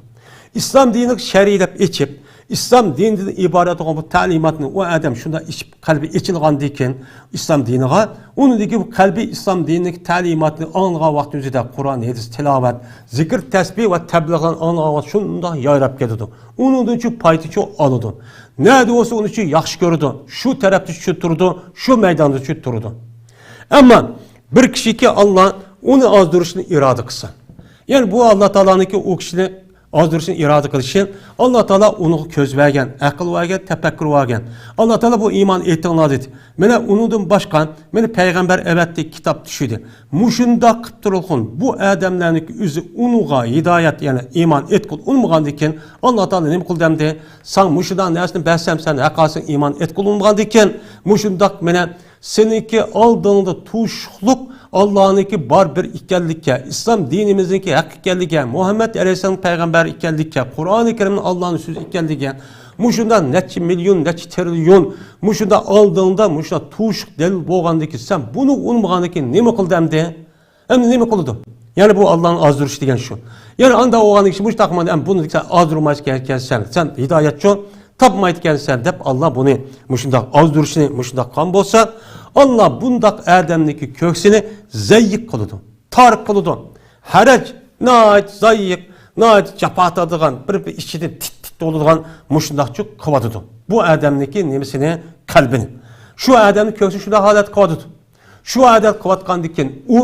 ئىسلام دىنىغا شەرىلەپ ئېچىپ، ئىسلام دىنىدىن ئىبارەت بولغان بۇ تەلىماتنى ئۇ ئادەم شۇنداق ئېچىپ، قەلبى ئېچىلغاندىن كېيىن ئىسلام دىنىغا، ئۇنىڭدىن كېيىن بۇ قەلبى ئىسلام دىنىدىكى تەلىماتنى ئاڭلىغان ۋاقتى ئۆزىدە قۇرئان، ھەدىس، تىلاۋەت، زىكىر، تەسبىھ ۋە تەبلىغلارنى ئاڭلىغان ۋاقىت شۇنداق يايراپ كېتىدۇ. ئۇنىڭدىنچۇ پايدىچۇ ئالىدۇ. نەدە بولسا ئۇنىچۇ ياخشى كۆرىدۇ. شۇ تەرەپتىچۇ تۇرىدۇ، شۇ مەيداندىچۇ تۇرىدۇ. ئەمما بىر كىشىكى ئاللا ئۇنى ئازدۇرۇشنى ئىرادە قىلسا، يەنى بۇ ئاللا تائالانىڭكى ئۇ كىشىنى ئازدۇرۇشنى ئىرادە قىلىشى، ئاللا تائالا ئۇنىڭغا كۆز بەرگەن، ئەقىل بەرگەن، تەپەككۇر بەرگەن. ئاللا تائالا بۇ ئىمان ئېيتىڭلار دېدى. مانا ئۇنىڭدىن باشقا، مانا پەيغەمبەر ئەۋەتتى، كىتاب چۈشۈردى. مۇشۇنداق قىلىپ تۇرۇلغان بۇ ئادەملەرنىڭكى ئۆزى ئۇنىڭغا ھىدايەت، يەنى ئىمان ئېيتقىلى ئۇنىمىغاندىن كېيىن، ئاللا تائالا نېمە قىلدى ئەمدى؟ ساڭا مۇشۇنداق نەرسىنى بەرسەم، سەن ھەققاسىڭ ئىمان ئېيتقىلى ئۇنىمىغاندىن كېيىن، مۇشۇنداق مانا سېنىڭكى ئالدىڭدا تۇشلۇق ئاللانىڭكى بار بىر ئىكەنلىككە، ئىسلام دىنىمىزنىڭكى ھەق ئىكەنلىككە، مۇھەممەد ئەلەيھىسسالام پەيغەمبەر ئىكەنلىككە، قۇرئانى كەرىمنىڭ ئاللانىڭ سۆزى ئىكەنلىككە، مۇشۇنداق نەچچە مىليون، نەچچە تىرىليون، مۇشۇنداق ئالدىڭدا مۇشۇنداق تۇشلۇق دەلىل بولغاندىن كېيىن، سەن بۇنى ئۇنىمىغاندىن كېيىن نېمە قىلدى ئەمدى؟ ئەمدى نېمە قىلىدۇ؟ يەنە بۇ ئاللانى ئازدۇرۇش دېگەن شۇ. يەنە ئاندا بولغاندىن كېيىن مۇشۇنداق قىلمايدۇ، ئەمدى بۇنى سەن ئازدۇرمايدىكەنسەن، سەن ھىدايەتچۇ تاپمايدىكەنسەن دەپ، ئاللا بۇنى مۇشۇنداق ئازدۇرۇشنى مۇشۇنداق قىلغان بولسا، ئاللا بۇنداق ئادەمنىڭكى كۆكسىنى زەييىق قىلىدۇ، تار قىلىدۇ. ھەرەج، ناھايىتى زەييىق، ناھايىتى جاپا تارتىدىغان، بىر، بىر ئىچىدىن تىت-تىت بولىدىغان مۇشۇنداقچۇ قىلىۋاتىدۇ. بۇ ئادەمنىڭكى نېمىسىنى، قەلبىنى. شۇ ئادەمنىڭ كۆكسىنى شۇنداق ھالەتتە قىلىۋاتىدۇ. شۇ ئادەت قىلىۋاتقاندىن كېيىن ئۇ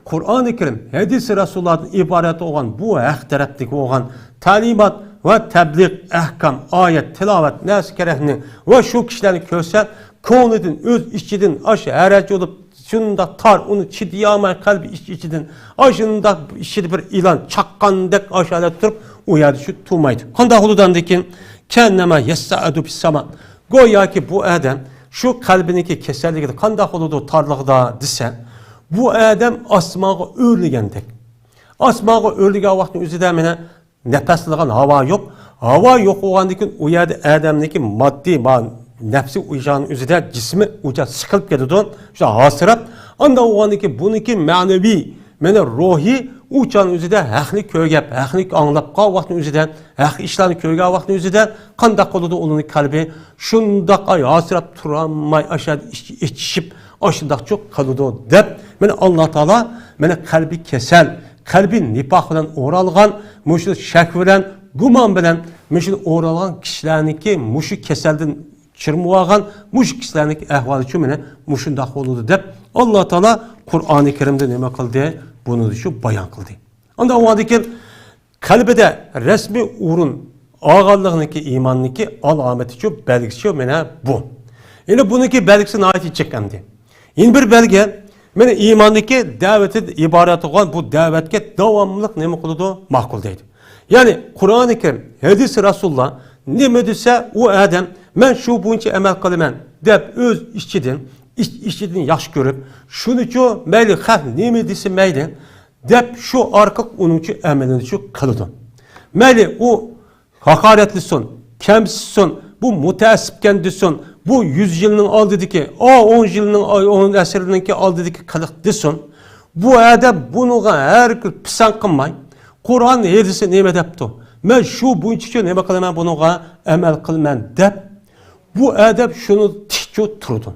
قۇرئانى كەرىم، ھەدىسى رەسۇلۇللاھدىن ئىبارەت بولغان بۇ ھەق تەرەپتىكى بولغان تەلىمات ۋە تەبلىغ، ئەھكام، ئايەت، تىلاۋەت، نەرسە كېرەكنى ۋە شۇ كىشىلەرنى كۆرسە، كۆڭلىدىن، ئۆز ئىچىدىن ئاشۇ ھەرەج بولۇپ، شۇنداق تار، ئۇنى چىدىيالماي قەلبى ئىچ-ئىچىدىن، ئاشۇنداق ئىچىدە بىر ئىلان چاققاندەك ئاشۇ ھالەتتە تۇرۇپ، ئۇ يەردە شۇ تۇرمايدۇ. قانداق بولىدۇ ئاندىن كېيىن؟ كەئەننەما يەسسەئەدۇ فىسساما. گوياكى بۇ ئادەم شۇ قەلبىنىڭكى كېسەللىكىدە قانداق بولىدۇ، تارلىقىدا دېسە، بۇ ئادەم ئاسمانغا ئۆرلىگەندەك. ئاسمانغا ئۆرلىگەن ۋاقىتنىڭ ئۆزىدە مانا نەپەسلىگەن ھاۋا يوق. ھاۋا يوق بولغاندىن كېيىن ئۇ يەردە ئادەمنىڭكى ماددىي، ما-، نەپسى ئۇ چاغنىڭ ئۆزىدە جىسمى ئۇ چاغ سىقىلىپ كېتىدۇ. شۇ ھاسىراپ، ئانداق بولغاندىن كېيىن بۇنىڭكى مەنىۋى، مانا روھى ئۇ چاغنىڭ ئۆزىدە ھەقنى كۆرگەپ، ھەقنى ئاڭلاپ قالغان ۋاقىتنىڭ ئۆزىدە، ھەق ئىشلارنى كۆرگەن ۋاقىتنىڭ ئۆزىدە قانداق قىلىدۇ ئۇنىڭ قەلبى؟ شۇنداق ئاي ھاسىراپ تۇرالماي ئاشۇ ئېچىشىپ ئاشۇنداقچۇ قىلىدۇ دەپ، مانا ئاللا تائالا مانا قەلبى كېسەل، قەلبى نىپاق بىلەن ئورالغان، مۇشۇ شەك بىلەن، گۇمان بىلەن مۇشۇ ئورالغان كىشىلەرنىڭكى مۇشۇ كېسەلدىن چىرمىۋالغان مۇشۇ كىشىلەرنىڭكى ئەھۋالىچۇ مانا مۇشۇنداق بولىدۇ دەپ، ئاللا تائالا قۇرئانى كەرىمدە نېمە قىلدى؟ بۇنى شۇ بايان قىلدى. ئاندا ئۇنىڭدىن كېيىن قەلبىدە رەسمىي ئورۇن ئالغانلىقىنىڭكى ئىماننىڭكى ئالامىتىچۇ، بەلگىسىچۇ مانا بۇ. يەنى بۇنىڭكى بەلگىسى ناھايىتى جىق ئەمدى. يەنە بىر بەلگە، مانا ئىماننىڭكى دەۋىتىدىن ئىبارەت بولغان بۇ دەۋەتكە داۋاملىق نېمە قىلىدۇ؟ ماقۇل دەيدۇ. يەنى قۇرئانى كەرىم، ھەدىسى رەسۇلۇللا نېمە دېسە، ئۇ ئادەم، مەن شۇ بويىچە ئەمەل قىلىمەن دەپ ئۆز ئىچىدىن، ئىچ-ئىچىدىن ياخشى كۆرۈپ، شۇنىچۇ مەيلى خەق نېمە دېسە مەيلى، دەپ شۇ ئارقىلىق ئۇنىڭچۇ ئەمىلىنىچۇ قىلىدۇ. مەيلى ئۇ ھاقارەتلىسۇن، كەمسىتسۇن، بۇ مۇتەئەسسىپكەن دېسۇن، بۇ يۈز يىلنىڭ ئالدىدىكى، ئا، ئون يىلنىڭ، ئون ئەسىرنىڭكى ئالدىدىكى قىلىق دېسۇن. بۇ ئادەم بۇنىڭغا ھەرگىز پىسەنت قىلماي، قۇرئان ھەدىسى نېمە دەپتۇ؟ مەن شۇ بويىچىچۇ نېمە قىلىمەن، بۇنىڭغا ئەمەل قىلىمەن دەپ، بۇ ئادەم شۇنى تىكچۇ تۇرىدۇ.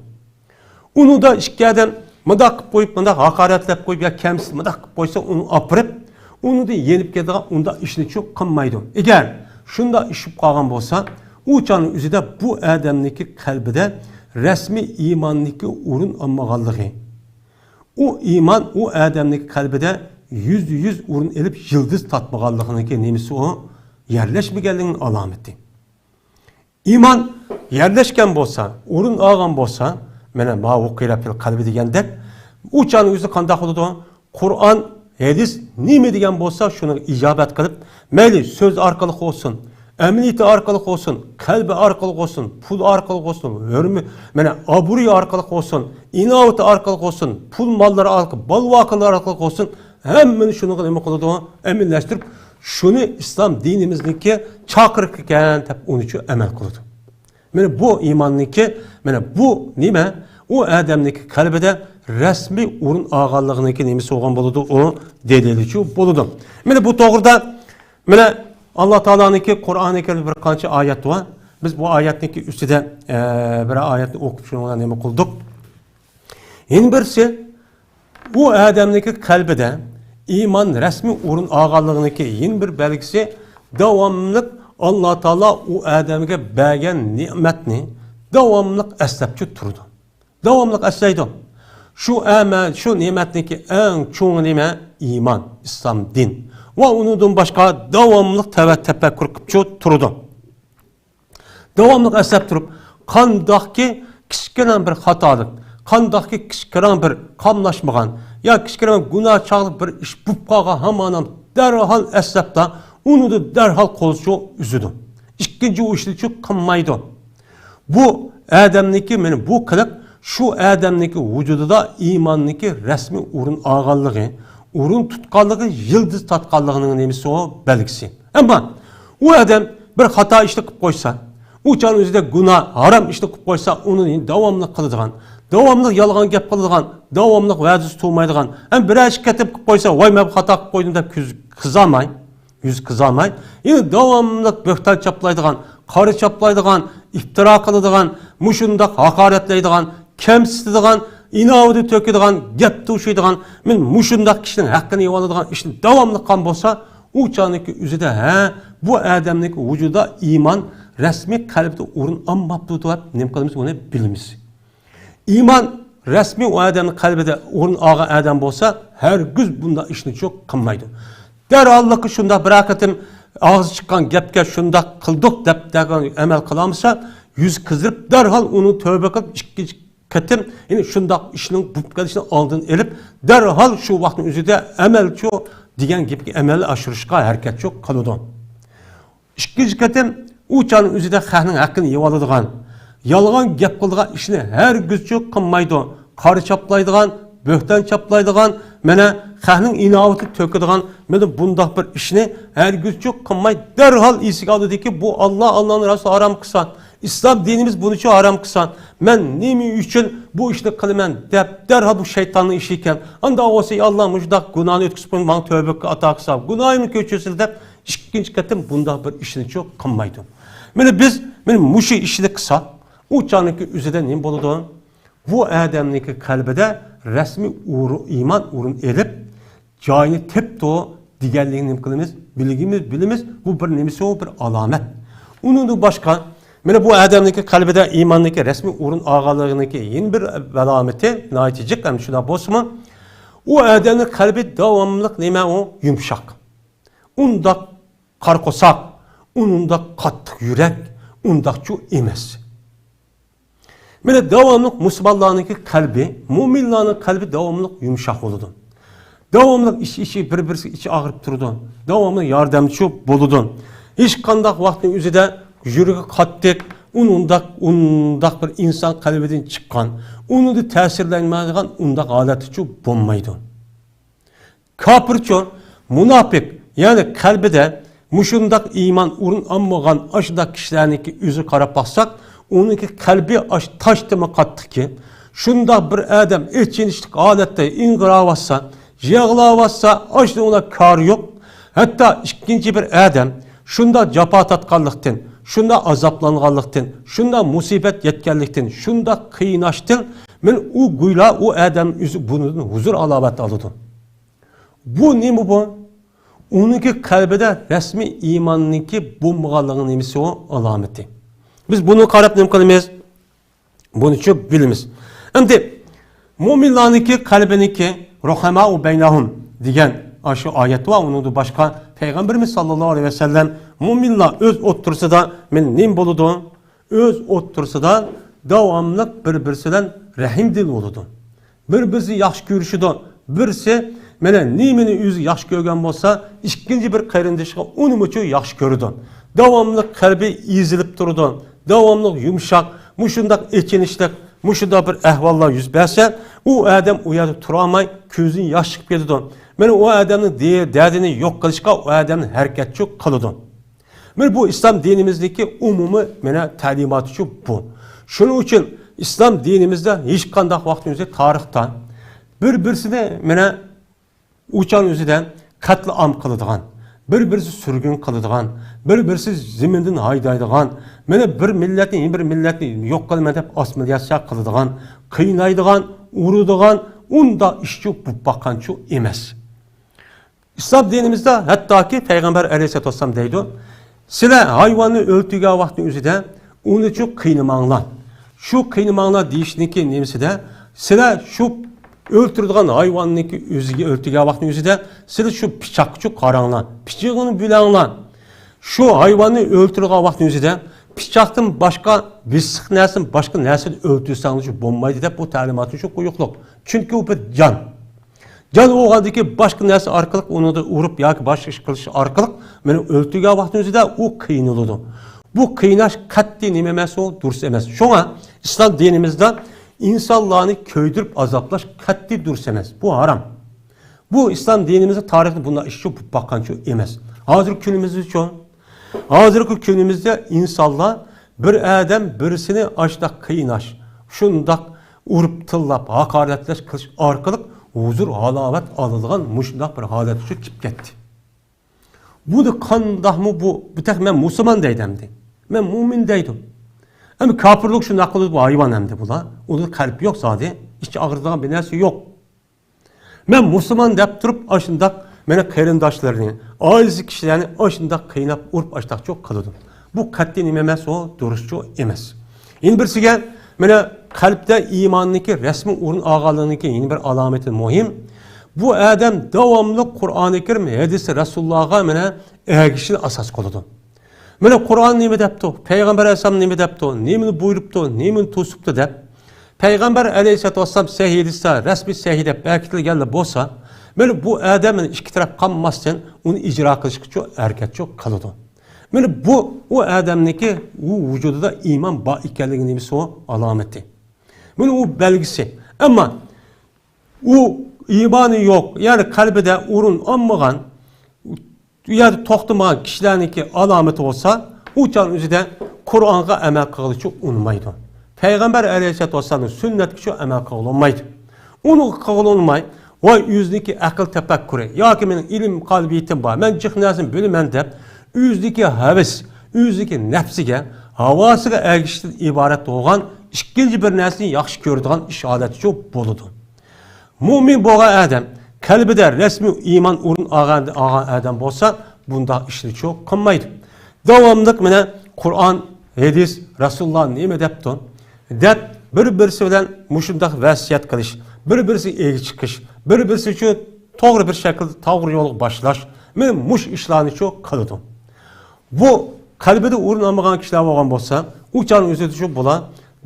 ئۇنىڭدا ئىككى ئادەم مۇنداق قىلىپ قويۇپ، مۇنداق ھاقارەتلەپ قويۇپ يا كەمسىتىپ مۇنداق قىلىپ قويسا، ئۇنى ئاپىرىپ، ئۇنىڭدىن يېنىپ كېتىدىغان ئۇنداق ئىشنىچۇ قىلمايدۇ. ئەگەر شۇنداق ئىش بولۇپ قالغان بولسا، ئۇ چاغنىڭ ئۆزىدە بۇ ئادەمنىڭكى قەلبىدە رەسمىي ئىماننىڭكى ئورۇن ئالمىغانلىقى، ئۇ ئىمان ئۇ ئادەمنىڭ قەلبىدە يۈزدە يۈز ئورۇن ئېلىپ يىلدىز تارتمىغانلىقىنىڭكى نېمىسى ئۇ؟ يەرلەشمىگەنلىكىنىڭ ئالامىتى. ئىمان يەرلەشكەن بولسا، ئورۇن ئالغان بولسا، مانا ما ۋۇقىرە فىل قەلبى دېگەندەك، ئۇ چاغنىڭ ئۆزى قانداق بولىدۇ؟ قۇرئان، ھەدىس نېمە دېگەن بولسا، شۇنىڭغا ئىجابەت قىلىپ، مەيلى سۆز ئارقىلىق بولسۇن، ئەمەلىيىتى ئارقىلىق بولسۇن، قەلبى ئارقىلىق بولسۇن، پۇل ئارقىلىق بولسۇن، ھۆرمە-، مانا ئابرۇيى ئارقىلىق بولسۇن، ئىناۋىتى ئارقىلىق بولسۇن، پۇل ماللىرى ئارقىلىق، بالا-ۋاقىلار ئارقىلىق بولسۇن، ھەممىنى شۇنىڭغا نېمە قىلىدۇ؟ ئەمەلىيلەشتۈرۈپ، شۇنى ئىسلام دىنىمىزنىڭكى چاقىرىقى ئىكەن دەپ ئۇنى شۇ ئەمەل قىلىدۇ. مانا بۇ ئىماننىڭكى، مانا بۇ نېمە؟ ئۇ ئادەمنىڭكى قەلبىدە رەسمىي ئورۇن ئالغانلىقىنىڭكى نېمىسى بولغان بولىدۇ؟ ئۇ دەلىلى شۇ بولىدۇ. مانا بۇ توغرىدا، مانا ئاللا تائالانىڭكى قۇرئانى كەرىمدە بىر قانچە ئايەت بار. بىز بۇ ئايەتنىڭكى ئۈستىدە، ئە، بىر ئايەتنى ئوقۇپ شۇنىڭغا نېمە قىلدۇق؟ يەنە بىرسى، ئۇ ئادەمنىڭكى قەلبىدە ئىمان رەسمىي ئورۇن ئالغانلىقىنىڭكى يەنە بىر بەلگىسى، داۋاملىق ئاللا تائالا ئۇ ئادەمگە بەرگەن نېمەتنى داۋاملىق ئەسلەپچۇ تۇرىدۇ. داۋاملىق ئەسلەيدۇ. شۇ ئەمە-، شۇ نېمەتنىڭكى ئەڭ چوڭى نېمە؟ ئىمان، ئىسلام دىن. ۋە ئۇنىڭدىن باشقا داۋاملىق تەۋە-، تەپەككۇر قىلىپچۇ تۇرىدۇ. داۋاملىق ئەسلەپ تۇرۇپ، قانداقكى كىچىككىنە بىر خاتالىق، قانداقكى كىچىككىنە بىر قاملاشمىغان يا كىچىككىنە بىر گۇناھ چاغلىق بىر ئىش بوپ قالغان ھامان دەرھال ئەسلەپلا، ئۇنىڭدىن دەرھال قولىچۇ ئۈزىدۇ. ئىككىنچى ئۇ ئىشنىچۇ قىلمايدۇ. بۇ ئادەمنىڭكى، مانا بۇ قىلىق شۇ ئادەمنىڭكى ۋۇجۇدىدا ئىماننىڭكى رەسمىي ئورۇن ئالغانلىقى، ئورۇن تۇتقانلىقى، يىلدىز تارتقانلىقىنىڭ نېمىسى ئۇ؟ بەلگىسى. ئەمما ئۇ ئادەم بىر خاتا ئىشنى قىلىپ قويسا، ئۇ چاغنىڭ ئۆزىدە گۇناھ، ھارام ئىشنى قىلىپ قويسا، ئۇنى داۋاملىق قىلىدىغان، داۋاملىق يالغان گەپ قىلىدىغان، داۋاملىق ۋەدىسى تۇرمايدىغان، ھەم بىرەر ئىككى قېتىم قىلىپ قويسا، ۋاي، مەن بۇ خاتا قىلىپ قويدۇم دەپ كۆز قىزارماي، يۈز قىزارماي، يەنە داۋاملىق بۆھتان چاپلايدىغان، قارا چاپلايدىغان، ئىپتىرا قىلىدىغان، مۇشۇنداق ھاقارەتلەيدىغان، كەمسىتىدىغان، ئىناۋىتى تۆكىدىغان، گەپ توشۇيدىغان، مەن مۇشۇنداق كىشىنىڭ ھەققىنى يېۋالىدىغان ئىشنى داۋاملىق قىلغان بولسا، ئۇ چاغنىڭكى ئۆزىدە، ھە، بۇ ئادەمنىڭكى ۋۇجۇدىدا ئىمان رەسمىي قەلبىدە ئورۇن ئالماپتۇ دەپ نېمە قىلىمىز، ئۇنى بىلىمىز. ئىمان رەسمىي ئۇ ئادەمنىڭ قەلبىدە ئورۇن ئالغان ئادەم بولسا، ھەرگىز بۇنداق ئىشنىچۇ قىلمايدۇ. دەرھاللىقى شۇنداق بىر قېتىم ئاغزى چىققان گەپكە شۇنداق قىلدۇق دەپ دەرھال ئەمەل قىلالمىسا، يۈزى قىزىرىپ، دەرھال ئۇنى تۆۋە قىلىپ، ئىككىنچى قېتىم، يەنى شۇنداق ئىشنىڭ بولۇپ قېلىشىنىڭ ئالدىنى ئېلىپ، دەرھال شۇ ۋاقىتنىڭ ئۆزىدە ئەمەلچۇ دېگەن گەپكە ئەمەلگە ئاشۇرۇشقا ھەرىكەتچۇ قىلىدۇ. ئىككىنچى قېتىم ئۇ چاغنىڭ ئۆزىدە خەقنىڭ ھەققىنى يېۋالىدىغان، يالغان گەپ قىلىدىغان ئىشنى ھەرگىزچۇ قىلمايدۇ. قارا چاپلايدىغان، بۆھتان چاپلايدىغان، مانا خەقنىڭ ئىناۋىتىنى تۆكىدىغان، مانا بۇنداق بىر ئىشنى ھەرگىزچۇ قىلماي، دەرھال ئېسىگە ئالىدۇكى، بۇ ئاللا، ئاللانىڭ رەسۇلى ھارام قىلسا، ئىسلام دىنىمىز بۇنىچۇ ھارام قىلسا، مەن نېمە ئۈچۈن بۇ ئىشنى قىلىمەن دەپ، دەرھال بۇ شەيتاننىڭ ئىشى ئىكەن. ئانداق بولسا، ئى ئاللا، مۇشۇنداق گۇناھنى ئۆتكۈزۈپ قويۇڭ، ماڭا تۆۋە ئاتا قىلسا، گۇناھىمنى كەچۈرسىلە دەپ، ئىككىنچى قېتىم بۇنداق بىر ئىشنىچۇ قىلمايدۇ. مانا بىز، مانا مۇشۇ ئىشنى قىلساق، ئۇ چاغنىڭكى ئۆزىدە نېمە بولىدۇ؟ بۇ ئادەمنىڭكى قەلبىدە رەسمىي ئورۇ-، ئىمان ئورۇن ئېلىپ، جايىنى تېپتۇ دېگەنلىكىنى نېمە قىلىمىز؟ بىلگىمىز، بىلىمىز، بۇ بىر نېمىسى، ئۇ بىر ئالامەت. ئۇنىڭدىن باشقا، مانا بۇ ئادەمنىڭكى قەلبىدە ئىماننىڭكى رەسمىي ئورۇن ئالغانلىقىنىڭكى يەنە بىر ئالامىتى، ناھايىتى جىق، ھەم شۇنداق بولسىمۇ، ئۇ ئادەمنىڭ قەلبى داۋاملىق نېمە ئۇ؟ يۇمشاق. ئۇنداق قارا قورساق، ئۇنداق قاتتىق يۈرەك، ئۇنداقچۇ ئەمەس. مانا داۋاملىق مۇسۇلمانلارنىڭكى قەلبى، مۇئمىنلارنىڭ قەلبى داۋاملىق يۇمشاق بولىدۇ. داۋاملىق ئىچ-ئىچى، بىر-بىرسىگە ئىچى ئاغرىپ تۇرىدۇ. داۋاملىق ياردەمچى بولىدۇ. ھېچقانداق ۋاقىتنىڭ ئۆزىدە يۈرىكى قاتتىق، ئۇنداق، ئۇنداق بىر ئىنسان قەلبىدىن چىققان، ئۇنىڭدا تەسىرلەنمەيدىغان ئۇنداق ھالەتتىچۇ بولمايدۇ. كاپىرچۇ، مۇناپىق، يەنى قەلبىدە مۇشۇنداق ئىمان ئورۇن ئالمىغان ئاشۇنداق كىشىلەرنىڭكى ئۆزىگە قاراپ باقساق، ئۇنىڭكى قەلبى ئاش تاشتىنمۇ قاتتىقكەن. شۇنداق بىر ئادەم ئېچىنىشلىق ھالەتتە ئىڭراۋاتسا، يىغلاۋاتسا، ئاشۇنىڭ ئۇنىڭ كارى يوق. ھەتتا ئىككىنچى بىر ئادەم شۇنداق جاپا تارتقانلىقتىن، شۇنداق ئازابلانغانلىقتىن، شۇنداق مۇسىبەت يەتكەنلىكتىن، شۇنداق قىيناشتىن، مەن ئۇ گويلا ئۇ ئادەم ئۆزى بۇنىڭدىن ھۇزۇر ھالاۋەت ئالىدۇ. بۇ نېمە بۇ؟ ئۇنىڭكى قەلبىدە رەسمىي ئىماننىڭكى بولمىغانلىقىنىڭ نېمىسى ئۇ؟ ئالامىتى. بىز بۇنى قاراپ نېمە قىلىمىز؟ بۇنىچۇ بىلىمىز. ئەمدى مۆمىنلارنىڭكى قەلبىنىڭكى رۇھەمائۇ بەينەھۇم دېگەن ئاشۇ ئايەت بار. ئۇنىڭدىن باشقا پەيغەمبىرىمىز ساللاللاھۇ ئەلەيھى ۋەسەللەم مۆمىنلار ئۆز ئوتتۇرىسىدا مەن نېمە بولىدۇ؟ ئۆز ئوتتۇرىسىدا داۋاملىق بىر-بىرسى بىلەن رەھىمدىل بولىدۇ. بىر-بىرسى ياخشى كۆرۈشىدۇ. بىرسى مانا نېمىنى ئۆزى ياخشى كۆرگەن بولسا، ئىككىنچى بىر قېرىندىشىغا ئۇنىمۇچۇ ياخشى كۆرىدۇ. داۋاملىق قەلبى ئېزىلىپ تۇرىدۇ. داۋاملىق يۇمشاق، مۇشۇنداق ئېچىنىشلىق، مۇشۇنداق بىر ئەھۋاللار يۈز بەرسە، ئۇ ئادەم ئۇ يەردە تۇرالماي، كۆزىدىن ياش چىقىپ كېتىدۇ. مانا ئۇ ئادەمنىڭ دې-، دەردىنى يوق قىلىشقا ئۇ ئادەم ھەرىكەتچۇ قىلىدۇ. مانا بۇ ئىسلام دىنىمىزدىكى ئومۇمىي مانا تەلىماتىچۇ بۇ. شۇنىڭ ئۈچۈن ئىسلام دىنىمىزدە ھېچقانداق ۋاقىتنىڭ ئۆزى تارىختا بىر-بىرسىنى مانا ئۇچان ئۆزىدە قەتلىئام قىلىدىغان، بىر-بىرسى سۈرگۈن قىلىدىغان، بىر-بىرسى زېمىندىن ھايدايدىغان، مانا بىر مىللەتنى يەنە بىر مىللەتنى يوق قىلىمەن دەپ ئاسسىمىلياتسىيە قىلىدىغان، قىينايدىغان، ئۇرىدىغان ئۇنداق ئىشچۇ بولۇپ باققانچۇ ئەمەس. ئىسلام دىنىمىزدا ھەتتاكى پەيغەمبەر ئەلەيھىسسالاتۇ ۋەسسالام دەيدۇ، سىلەر ھايۋاننى ئۆلتۈرگەن ۋاقىتنىڭ ئۆزىدە ئۇنىچۇ قىينىماڭلار. شۇ قىينىماڭلار دېيىشنىڭكى نېمىسىدە، سىلەر شۇ ئۆلتۈرىدىغان ھايۋاننىڭكى ئۆزىگە ئۆلتۈرگەن ۋاقىتنىڭ ئۆزىدە سىلەر شۇ پىچاققىچۇ قاراڭلار، پىچىقىنى بۆلەڭلار. شۇ ھايۋاننى ئۆلتۈرىدىغان ۋاقىتنىڭ ئۆزىدە پىچاقتىن باشقا بېسىق نەرسىنى، باشقا نەرسىنى ئۆلتۈرسەڭلارچۇ بولمايدۇ دەپ بۇ تەلىماتنى شۇ قويۇقلۇق. چۈنكى ئۇ بىر جان. جان بولغاندىكى باشقا نەرسە ئارقىلىق ئۇنى ئۇرۇپ ياكى باشقا ئىش قىلىش ئارقىلىق مېنى ئۆلتۈرگەن ۋاقتىنىڭ ئۆزىدە ئۇ قىينىلىدۇ. بۇ قىيناش قەتئىي نېمە ئەمەس، ئۇ دۇرۇس ئەمەس. شۇڭا ئىسلام دىنىمىزدا ئىنسانلارنى كۆيدۈرۈپ ئازابلاش قەتئىي دۇرۇس ئەمەس. بۇ ھارام. بۇ ئىسلام دىنىمىزدا تارىختا بۇنداق ئىش بولۇپ باققانچۇ ئەمەس. ھازىرقى كۈنىمىزدىچۇ؟ ھازىرقى كۈنىمىزدە ئىنسانلار بىر ئادەم بىرسىنى ئاشۇنداق قىيناش، شۇنداق ئۇرۇپ تىللاپ، ھاقارەتلەش قىلىش ئارقىلىق ھۇزۇر، ھالاۋەت ئالىدىغان مۇشۇنداق بىر ھالەتكە كېلىپ كەتتى. بۇنى قانداقمۇ بۇ، بۇ تېخى مەن مۇسۇلمان دەيدۇ ئەمدى. مەن مۇئمىن دەيدۇ. ئەمما كاپىرلىق شۇنداق قىلىدۇ، بۇ ھايۋان ئەمدى بۇلار. ئۇنىڭ قەلبى يوق زادى. ئىچى ئاغرىتىدىغان بىر نەرسە يوق. مەن مۇسۇلمان دەپ تۇرۇپ، ئاشۇنداق مېنىڭ قېرىنداشلىرىنى، ئائىلىسى كىشىلەرنى ئاشۇنداق قىيناپ، ئۇرۇپ، ئاشتاقچۇ قىلىدۇ. بۇ قەتئىي نېمە ئەمەس، ئۇ دۇرۇسچۇ ئەمەس. يەنە بىرسىگە، مانا قەلبتە ئىماننىڭكى رەسمىي ئورۇن ئالغانلىقىنىڭكى يەنە بىر ئالامىتى مۇھىم. بۇ ئادەم داۋاملىق قۇرئانى كەرىم، ھەدىسى رەسۇلۇللاغا مانا ئەگىشىشنى ئاساس قىلىدۇ. مانا قۇرئان نېمە دەپتۇ، پەيغەمبەر ئەلەيھىسسالام نېمە دەپتۇ، نېمىنى بۇيرۇپتۇ، نېمىنى توسۇپتۇ دەپ، پەيغەمبەر ئەلەيھىسسالاتۇ ۋەسسالام سەھىھ ھەدىستە، رەسمىي سەھىھ دەپ بەكىتىلگەنلا بولسا، مانا بۇ ئادەم مانا ئىككى تەرەپ قالماستىن ئۇنى ئىجرا قىلىشقىچۇ ھەرىكەتچۇ قىلىدۇ. مانا بۇ ئۇ ئادەمنىڭكى ئۇ ۋۇجۇدىدا ئىمان بار ئىكەنلىكى نېمىسى ئۇ ئالامىتى. مانا ئۇ بەلگىسى. ئەمما ئۇ ئىمانى يوق، يەنى قەلبىدە ئورۇن ئالمىغان، ئۇ يەردە توختىمىغان كىشىلەرنىڭكى ئالامىتى بولسا، ئۇ چاغنىڭ ئۆزىدە قۇرئانغا ئەمەل قىلغىلىچۇ ئۇنىمايدۇ. پەيغەمبەر ئەلەيھىسسالاتۇ ۋەسسالامنىڭ سۈننەتكىچۇ ئەمەل قىلغىلى ئۇنىمايدۇ. ئۇنى قىلغىلى ئۇنىماي، ۋاي ئۆزىنىڭكى ئەقىل تەپەككۇرى ياكى مېنىڭ ئىلىم قابىلىيىتىم بار، مەن جىق نەرسىنى بىلىمەن دەپ، ئۆزىدىكى ھەۋەس، ئۆزىدىكى نەپسىگە، ھاۋاسىغا ئەگىشىشتىن ئىبارەت بولغان ئىككىنچى بىر نەرسىنى ياخشى كۆرىدىغان ئىش ھالەتچۇ بولىدۇ. مۇئمىن بولغان ئادەم، قەلبىدە رەسمىي ئىمان ئورۇن ئالغان، ئالغان ئادەم بولسا، بۇنداق ئىشنىچۇ قىلمايدۇ. داۋاملىق مانا قۇرئان، ھەدىس، رەسۇلۇللا نېمە دەپتۇ دەپ، بىر-بىرسى بىلەن مۇشۇنداق ۋەسىيەت قىلىش، بىر-بىرسىگە ئىگە چىقىش، بىر-بىرسى ئۈچۈن توغرا بىر شەكىلدە توغرا يولغا باشلاش، مانا مۇشۇ ئىشلارنىچۇ قىلىدۇ. بۇ قەلبىدە ئورۇن ئالمىغان كىشىلەر بولغان بولسا، ئۇ چاغنىڭ ئۆزىدىچۇ بۇلار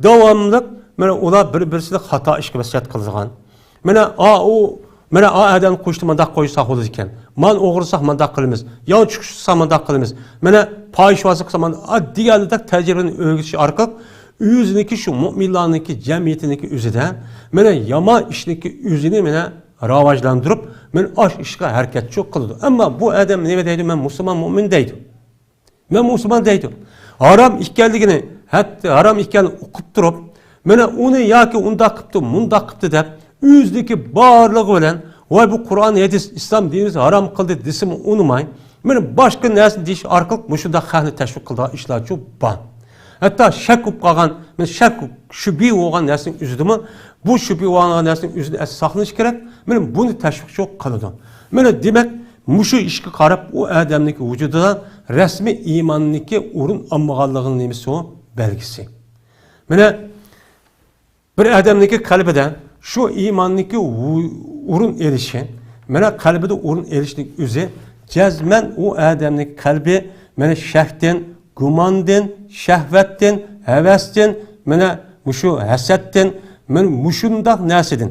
داۋاملىق، مانا ئۇلار بىر-بىرسىنى خاتا ئىشقا ۋەسىيەت قىلىدىغان. مانا ئا، ئۇ، مانا ئا ئادەمنى قوشتا مانداق قويساق بولىدىكەن. مانا ئوغرىساق مانداق قىلىمىز. ياۋا چۈشۈرسەق مانداق قىلىمىز. مانا پاھىشۋازلىق قىلساق مانا، ئا، دېگەندەك تەجرىبىنى ئۆگىتىش ئارقىلىق ئۆزىنىڭكى شۇ مۇئمىنلارنىڭكى جەمئىيىتىنىڭكى ئۆزىدە، مانا يامان ئىشنىڭكى ئۆزىنى مانا راۋاجلاندۇرۇپ، مانا ئاش ئىشقا ھەرىكەتچۇ قىلىدۇ. ئەمما بۇ ئادەم نېمە دەيدۇ؟ مەن مۇسۇلمان، مۇئمىن دەيدۇ. مەن مۇسۇلمان دەيدۇ. ھارام ئىكەنلىكىنى، ھەتتا ھارام ئىكەنلىكىنى ئۇقۇپ تۇرۇپ، مانا ئۇنى ياكى ئۇنداق قىپتۇ، مۇنداق قىپتۇ دەپ، ئۆزىدىكى بارلىقى بىلەن، ۋاي بۇ قۇرئان، ھەدىس، ئىسلام دىنىمىز ھارام قىلدى دېسىمۇ ئۇنىماي، مانا باشقا نەرسىنى دېيىش ئارقىلىق مۇشۇنداق خەقنى تەشۋىق قىلىدىغان ئىشلارچۇ بار. ھەتتا شەك بولۇپ قالغان، مانا شەك، شۈبھە بولغان نەرسىنىڭ ئۆزىدىمۇ، بۇ شۈبھە بولغان نەرسىنىڭ ئۆزىدىن ئەس ساقلىنىش كېرەك، مانا بۇنى تەشۋىقچۇ قىلىدۇ. مانا دېمەك، مۇشۇ ئىشقا قاراپ ئۇ ئادەمنىڭكى ۋۇجۇدىدا رەسمىي ئىماننىڭكى ئورۇن ئالمىغانلىقىنىڭ نېمىسى ئۇ؟ بەلگىسى. مانا بىر ئادەمنىڭكى قەلبىدە شۇ ئىماننىڭكى ۋۇ-، ئورۇن ئېلىشى، مانا قەلبىدە ئورۇن ئېلىشنىڭ ئۆزى جەزمەن ئۇ ئادەمنىڭ قەلبى مانا شەكتىن، گۇماندىن، شەھۋەتتىن، ھەۋەستىن، مانا مۇشۇ ھەسەتتىن، مانا مۇشۇنداق نەرسىدىن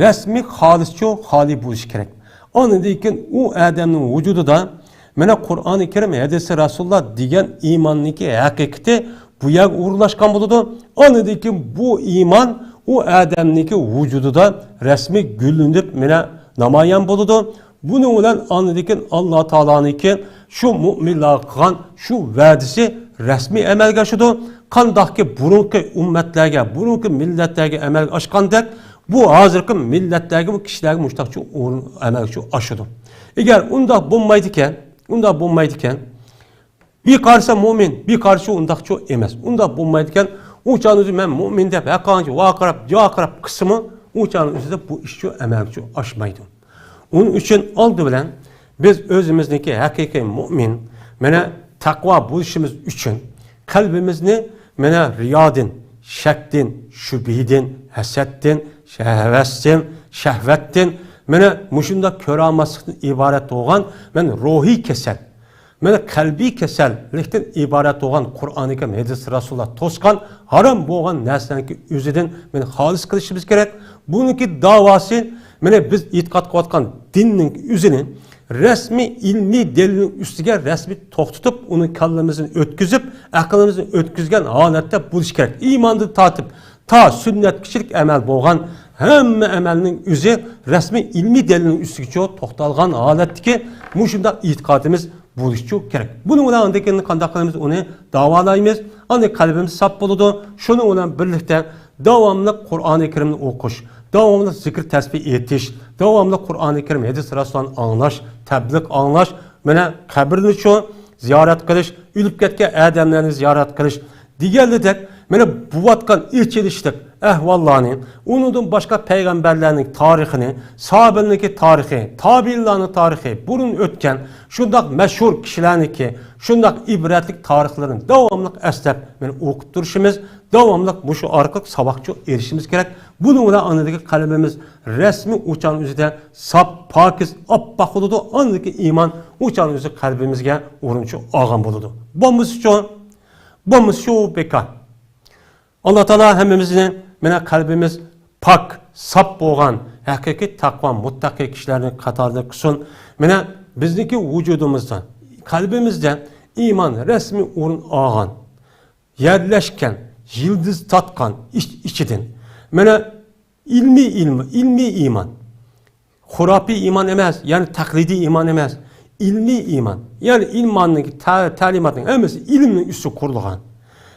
رەسمىي خالىسچۇ خالىي بولۇشى كېرەك. ئاندىن كېيىن ئۇ ئادەمنىڭ ۋۇجۇدىدا مانا قۇرئانى كەرىم، ھەدىسى رەسۇلۇللا دېگەن ئىماننىڭكى ھەقىقىتى بۇ يەرگە ئورۇنلاشقان بولىدۇ. ئاندىن كېيىن بۇ ئىمان ئۇ ئادەمنىڭكى ۋۇجۇدىدا رەسمىي گۈللىنىپ، مانا نامايان بولىدۇ. بۇنىڭ بىلەن ئاندىن كېيىن ئاللا تائالانىڭكى شۇ مۇئمىنلارغا قىلغان شۇ ۋەدىسى رەسمىي ئەمەلگە ئاشىدۇ. قانداقكى بۇرۇنقى ئۈممەتلەرگە، بۇرۇنقى مىللەتلەرگە ئەمەلگە ئاشقاندەك، بۇ ھازىرقى مىللەتلەرگە، بۇ كىشىلەرگە مۇشۇنداق شۇ ئورۇن ئەمەلگە شۇ ئاشىدۇ. ئەگەر ئۇنداق بولمايدىكەن، ئۇنداق بولمايدىكەن، بىر قارىسا مۇئمىن، بىر قارىسا ئۇنداقچۇ ئەمەس. ئۇنداق بولمايدىكەن، ئۇ چاغنىڭ ئۆزى مەن مۇئمىن دەپ، ھەققانچە ۋارقىراپ، جارقىراپ قىلسىمۇ، ئۇ چاغنىڭ ئۆزىدە بۇ ئىشچۇ ئەمەلگىچۇ ئاشمايدۇ. ئۇنىڭ ئۈچۈن ئالدى بىلەن بىز ئۆزىمىزنىڭكى ھەقىقىي مۇئمىن، مانا تەقۋا بولۇشىمىز ئۈچۈن قەلبىمىزنى مانا رىيادىن، شەكتىن، شۈبھىدىن، ھەسەتتىن، ھەۋەستىن، شەھۋەتتىن، مانا مۇشۇنداق كۆرالماسلىقتىن ئىبارەت بولغان مانا روھىي كېسەل، مانا قەلبىي كېسەللىكتىن ئىبارەت بولغان قۇرئانى كەرىم، ھەدىس رەسۇلۇللا توسقان ھارام بولغان نەرسىلەرنىڭكى ئۆزىدىن مانا خالىس قىلىشىمىز كېرەك. بۇنىڭكى داۋاسى مانا بىز ئېتىقاد قىلىۋاتقان دىننىڭ ئۆزىنى رەسمىي ئىلمىي دەلىلنىڭ ئۈستىگە رەسمىي توختىتىپ، ئۇنى كاللىمىزدىن ئۆتكۈزۈپ، ئەقلىمىزدىن ئۆتكۈزگەن ھالەتتە بولۇشى كېرەك. ئىماندىن تارتىپ تا سۈننەتكىچىلىك ئەمەل بولغان ھەممە ئەمەلنىڭ ئۆزى رەسمىي ئىلمىي دەلىلنىڭ ئۈستىگىچۇ توختالغان ھالەتتىكى مۇشۇنداق ئېتىقادىمىز بولۇشىچۇ كېرەك. بۇنىڭ بىلەن ئاندىن كېيىن قانداق قىلىمىز؟ ئۇنى داۋالايمىز. ئاندىن قەلبىمىز ساپ بولىدۇ. شۇنىڭ بىلەن بىرلىكتە داۋاملىق قۇرئانى كەرىمنى ئوقۇش، داۋاملىق زىكىر تەسبىھ ئېيتىش، داۋاملىق قۇرئانى كەرىم، ھەدىس رەسۇلۇللانى ئاڭلاش، تەبلىغ ئاڭلاش، مانا قەبرىنى شۇ زىيارەت قىلىش، ئۆلۈپ كەتكەن ئادەملەرنى زىيارەت قىلىش دېگەنلىدەك، مانا بوۋاتقان ئېچىنىشلىق ئەھۋاللارنى، ئۇنىڭدىن باشقا پەيغەمبەرلەرنىڭ تارىخىنى، ساھابىلەرنىڭكى تارىخى، تابىئىنلارنىڭ تارىخى، بۇرۇن ئۆتكەن شۇنداق مەشھۇر كىشىلەرنىڭكى شۇنداق ئىبرەتلىك تارىخلىرىنى داۋاملىق ئەسلەپ، مانا ئوقۇپ تۇرۇشىمىز، داۋاملىق مۇشۇ ئارقىلىق ساۋاقچۇ ئېرىشىشىمىز كېرەك. بۇنىڭ بىلەن ئاندىكى قەلبىمىز رەسمىي ئۇچان ئۆزىدە ساپ، پاكىز، ئاپئاق بولىدۇ. ئاندىكى ئىمان ئۇچان ئۆزى قەلبىمىزگە ئورۇنچۇ ئالغان بولىدۇ. بولمىسىچۇ، بولمىسىچۇ بىكار. ئاللا تائالا ھەممىمىزنى مانا قەلبىمىز پاك، ساپ بولغان ھەقىقىي تەقۋا، مۇتتەقىي كىشىلەرنىڭ قاتارىدا قىلسۇن. مانا بىزنىڭكى ۋۇجۇدىمىزدا، قەلبىمىزدە ئىمان رەسمىي ئورۇن ئالغان، يەرلەشكەن، يىلدىز تارتقان ئىچ-، ئىچىدىن. مانا ئىلمىي ئىلمى، ئىلمىي ئىمان. خۇراپىي ئىمان ئەمەس، يەنى تەقلىدىي ئىمان ئەمەس. ئىلمىي ئىمان. يەنى ئىماننىڭ تە-، تەلىماتنىڭ ھەممىسى ئىلىمنىڭ ئۈستىگە قۇرۇلغان.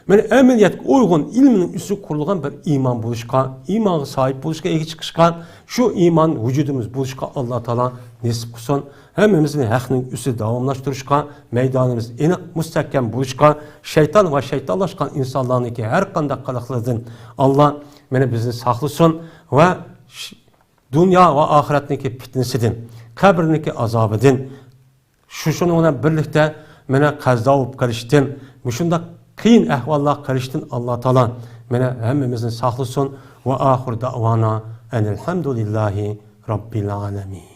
مانا ئەمەلىيەتكە ئۇيغۇن ئىلىمنىڭ ئۈستىگە قۇرۇلغان بىر ئىمان بولۇشقا، ئىمانغا ساھىب بولۇشقا، ئىگە چىقىشقا، شۇ ئىمان ۋۇجۇدىمىز بولۇشقا ئاللا تائالا نېسىپ قىلسۇن. ھەممىمىزنى ھەقنىڭ ئۈستىدە داۋاملاشتۇرۇشقا، مەيدانىمىز ئېنىق، مۇستەھكەم بولۇشقا، شەيتان ۋە شەيتانلاشقان ئىنسانلارنىڭكى ھەر قانداق قىلىقلىرىدىن ئاللا مانا بىزنى ساقلىسۇن ۋە ش-، دۇنيا ۋە ئاخىرەتنىڭكى پىتنىسىدىن، قەبرىنىڭكى ئازابىدىن، شۇ، شۇنىڭ بىلەن بىرلىكتە مانا قەزا بولۇپ قېلىشتىن، مۇشۇنداق قىيىن ئەھۋاللار قېلىشتىن ئاللا تائالا مانا ھەممىمىزنى ساقلىسۇن. ۋە ئاخىر دەئۋانا ئەنىل ھەمدۇلىللاھى رەببىل ئالەمىن.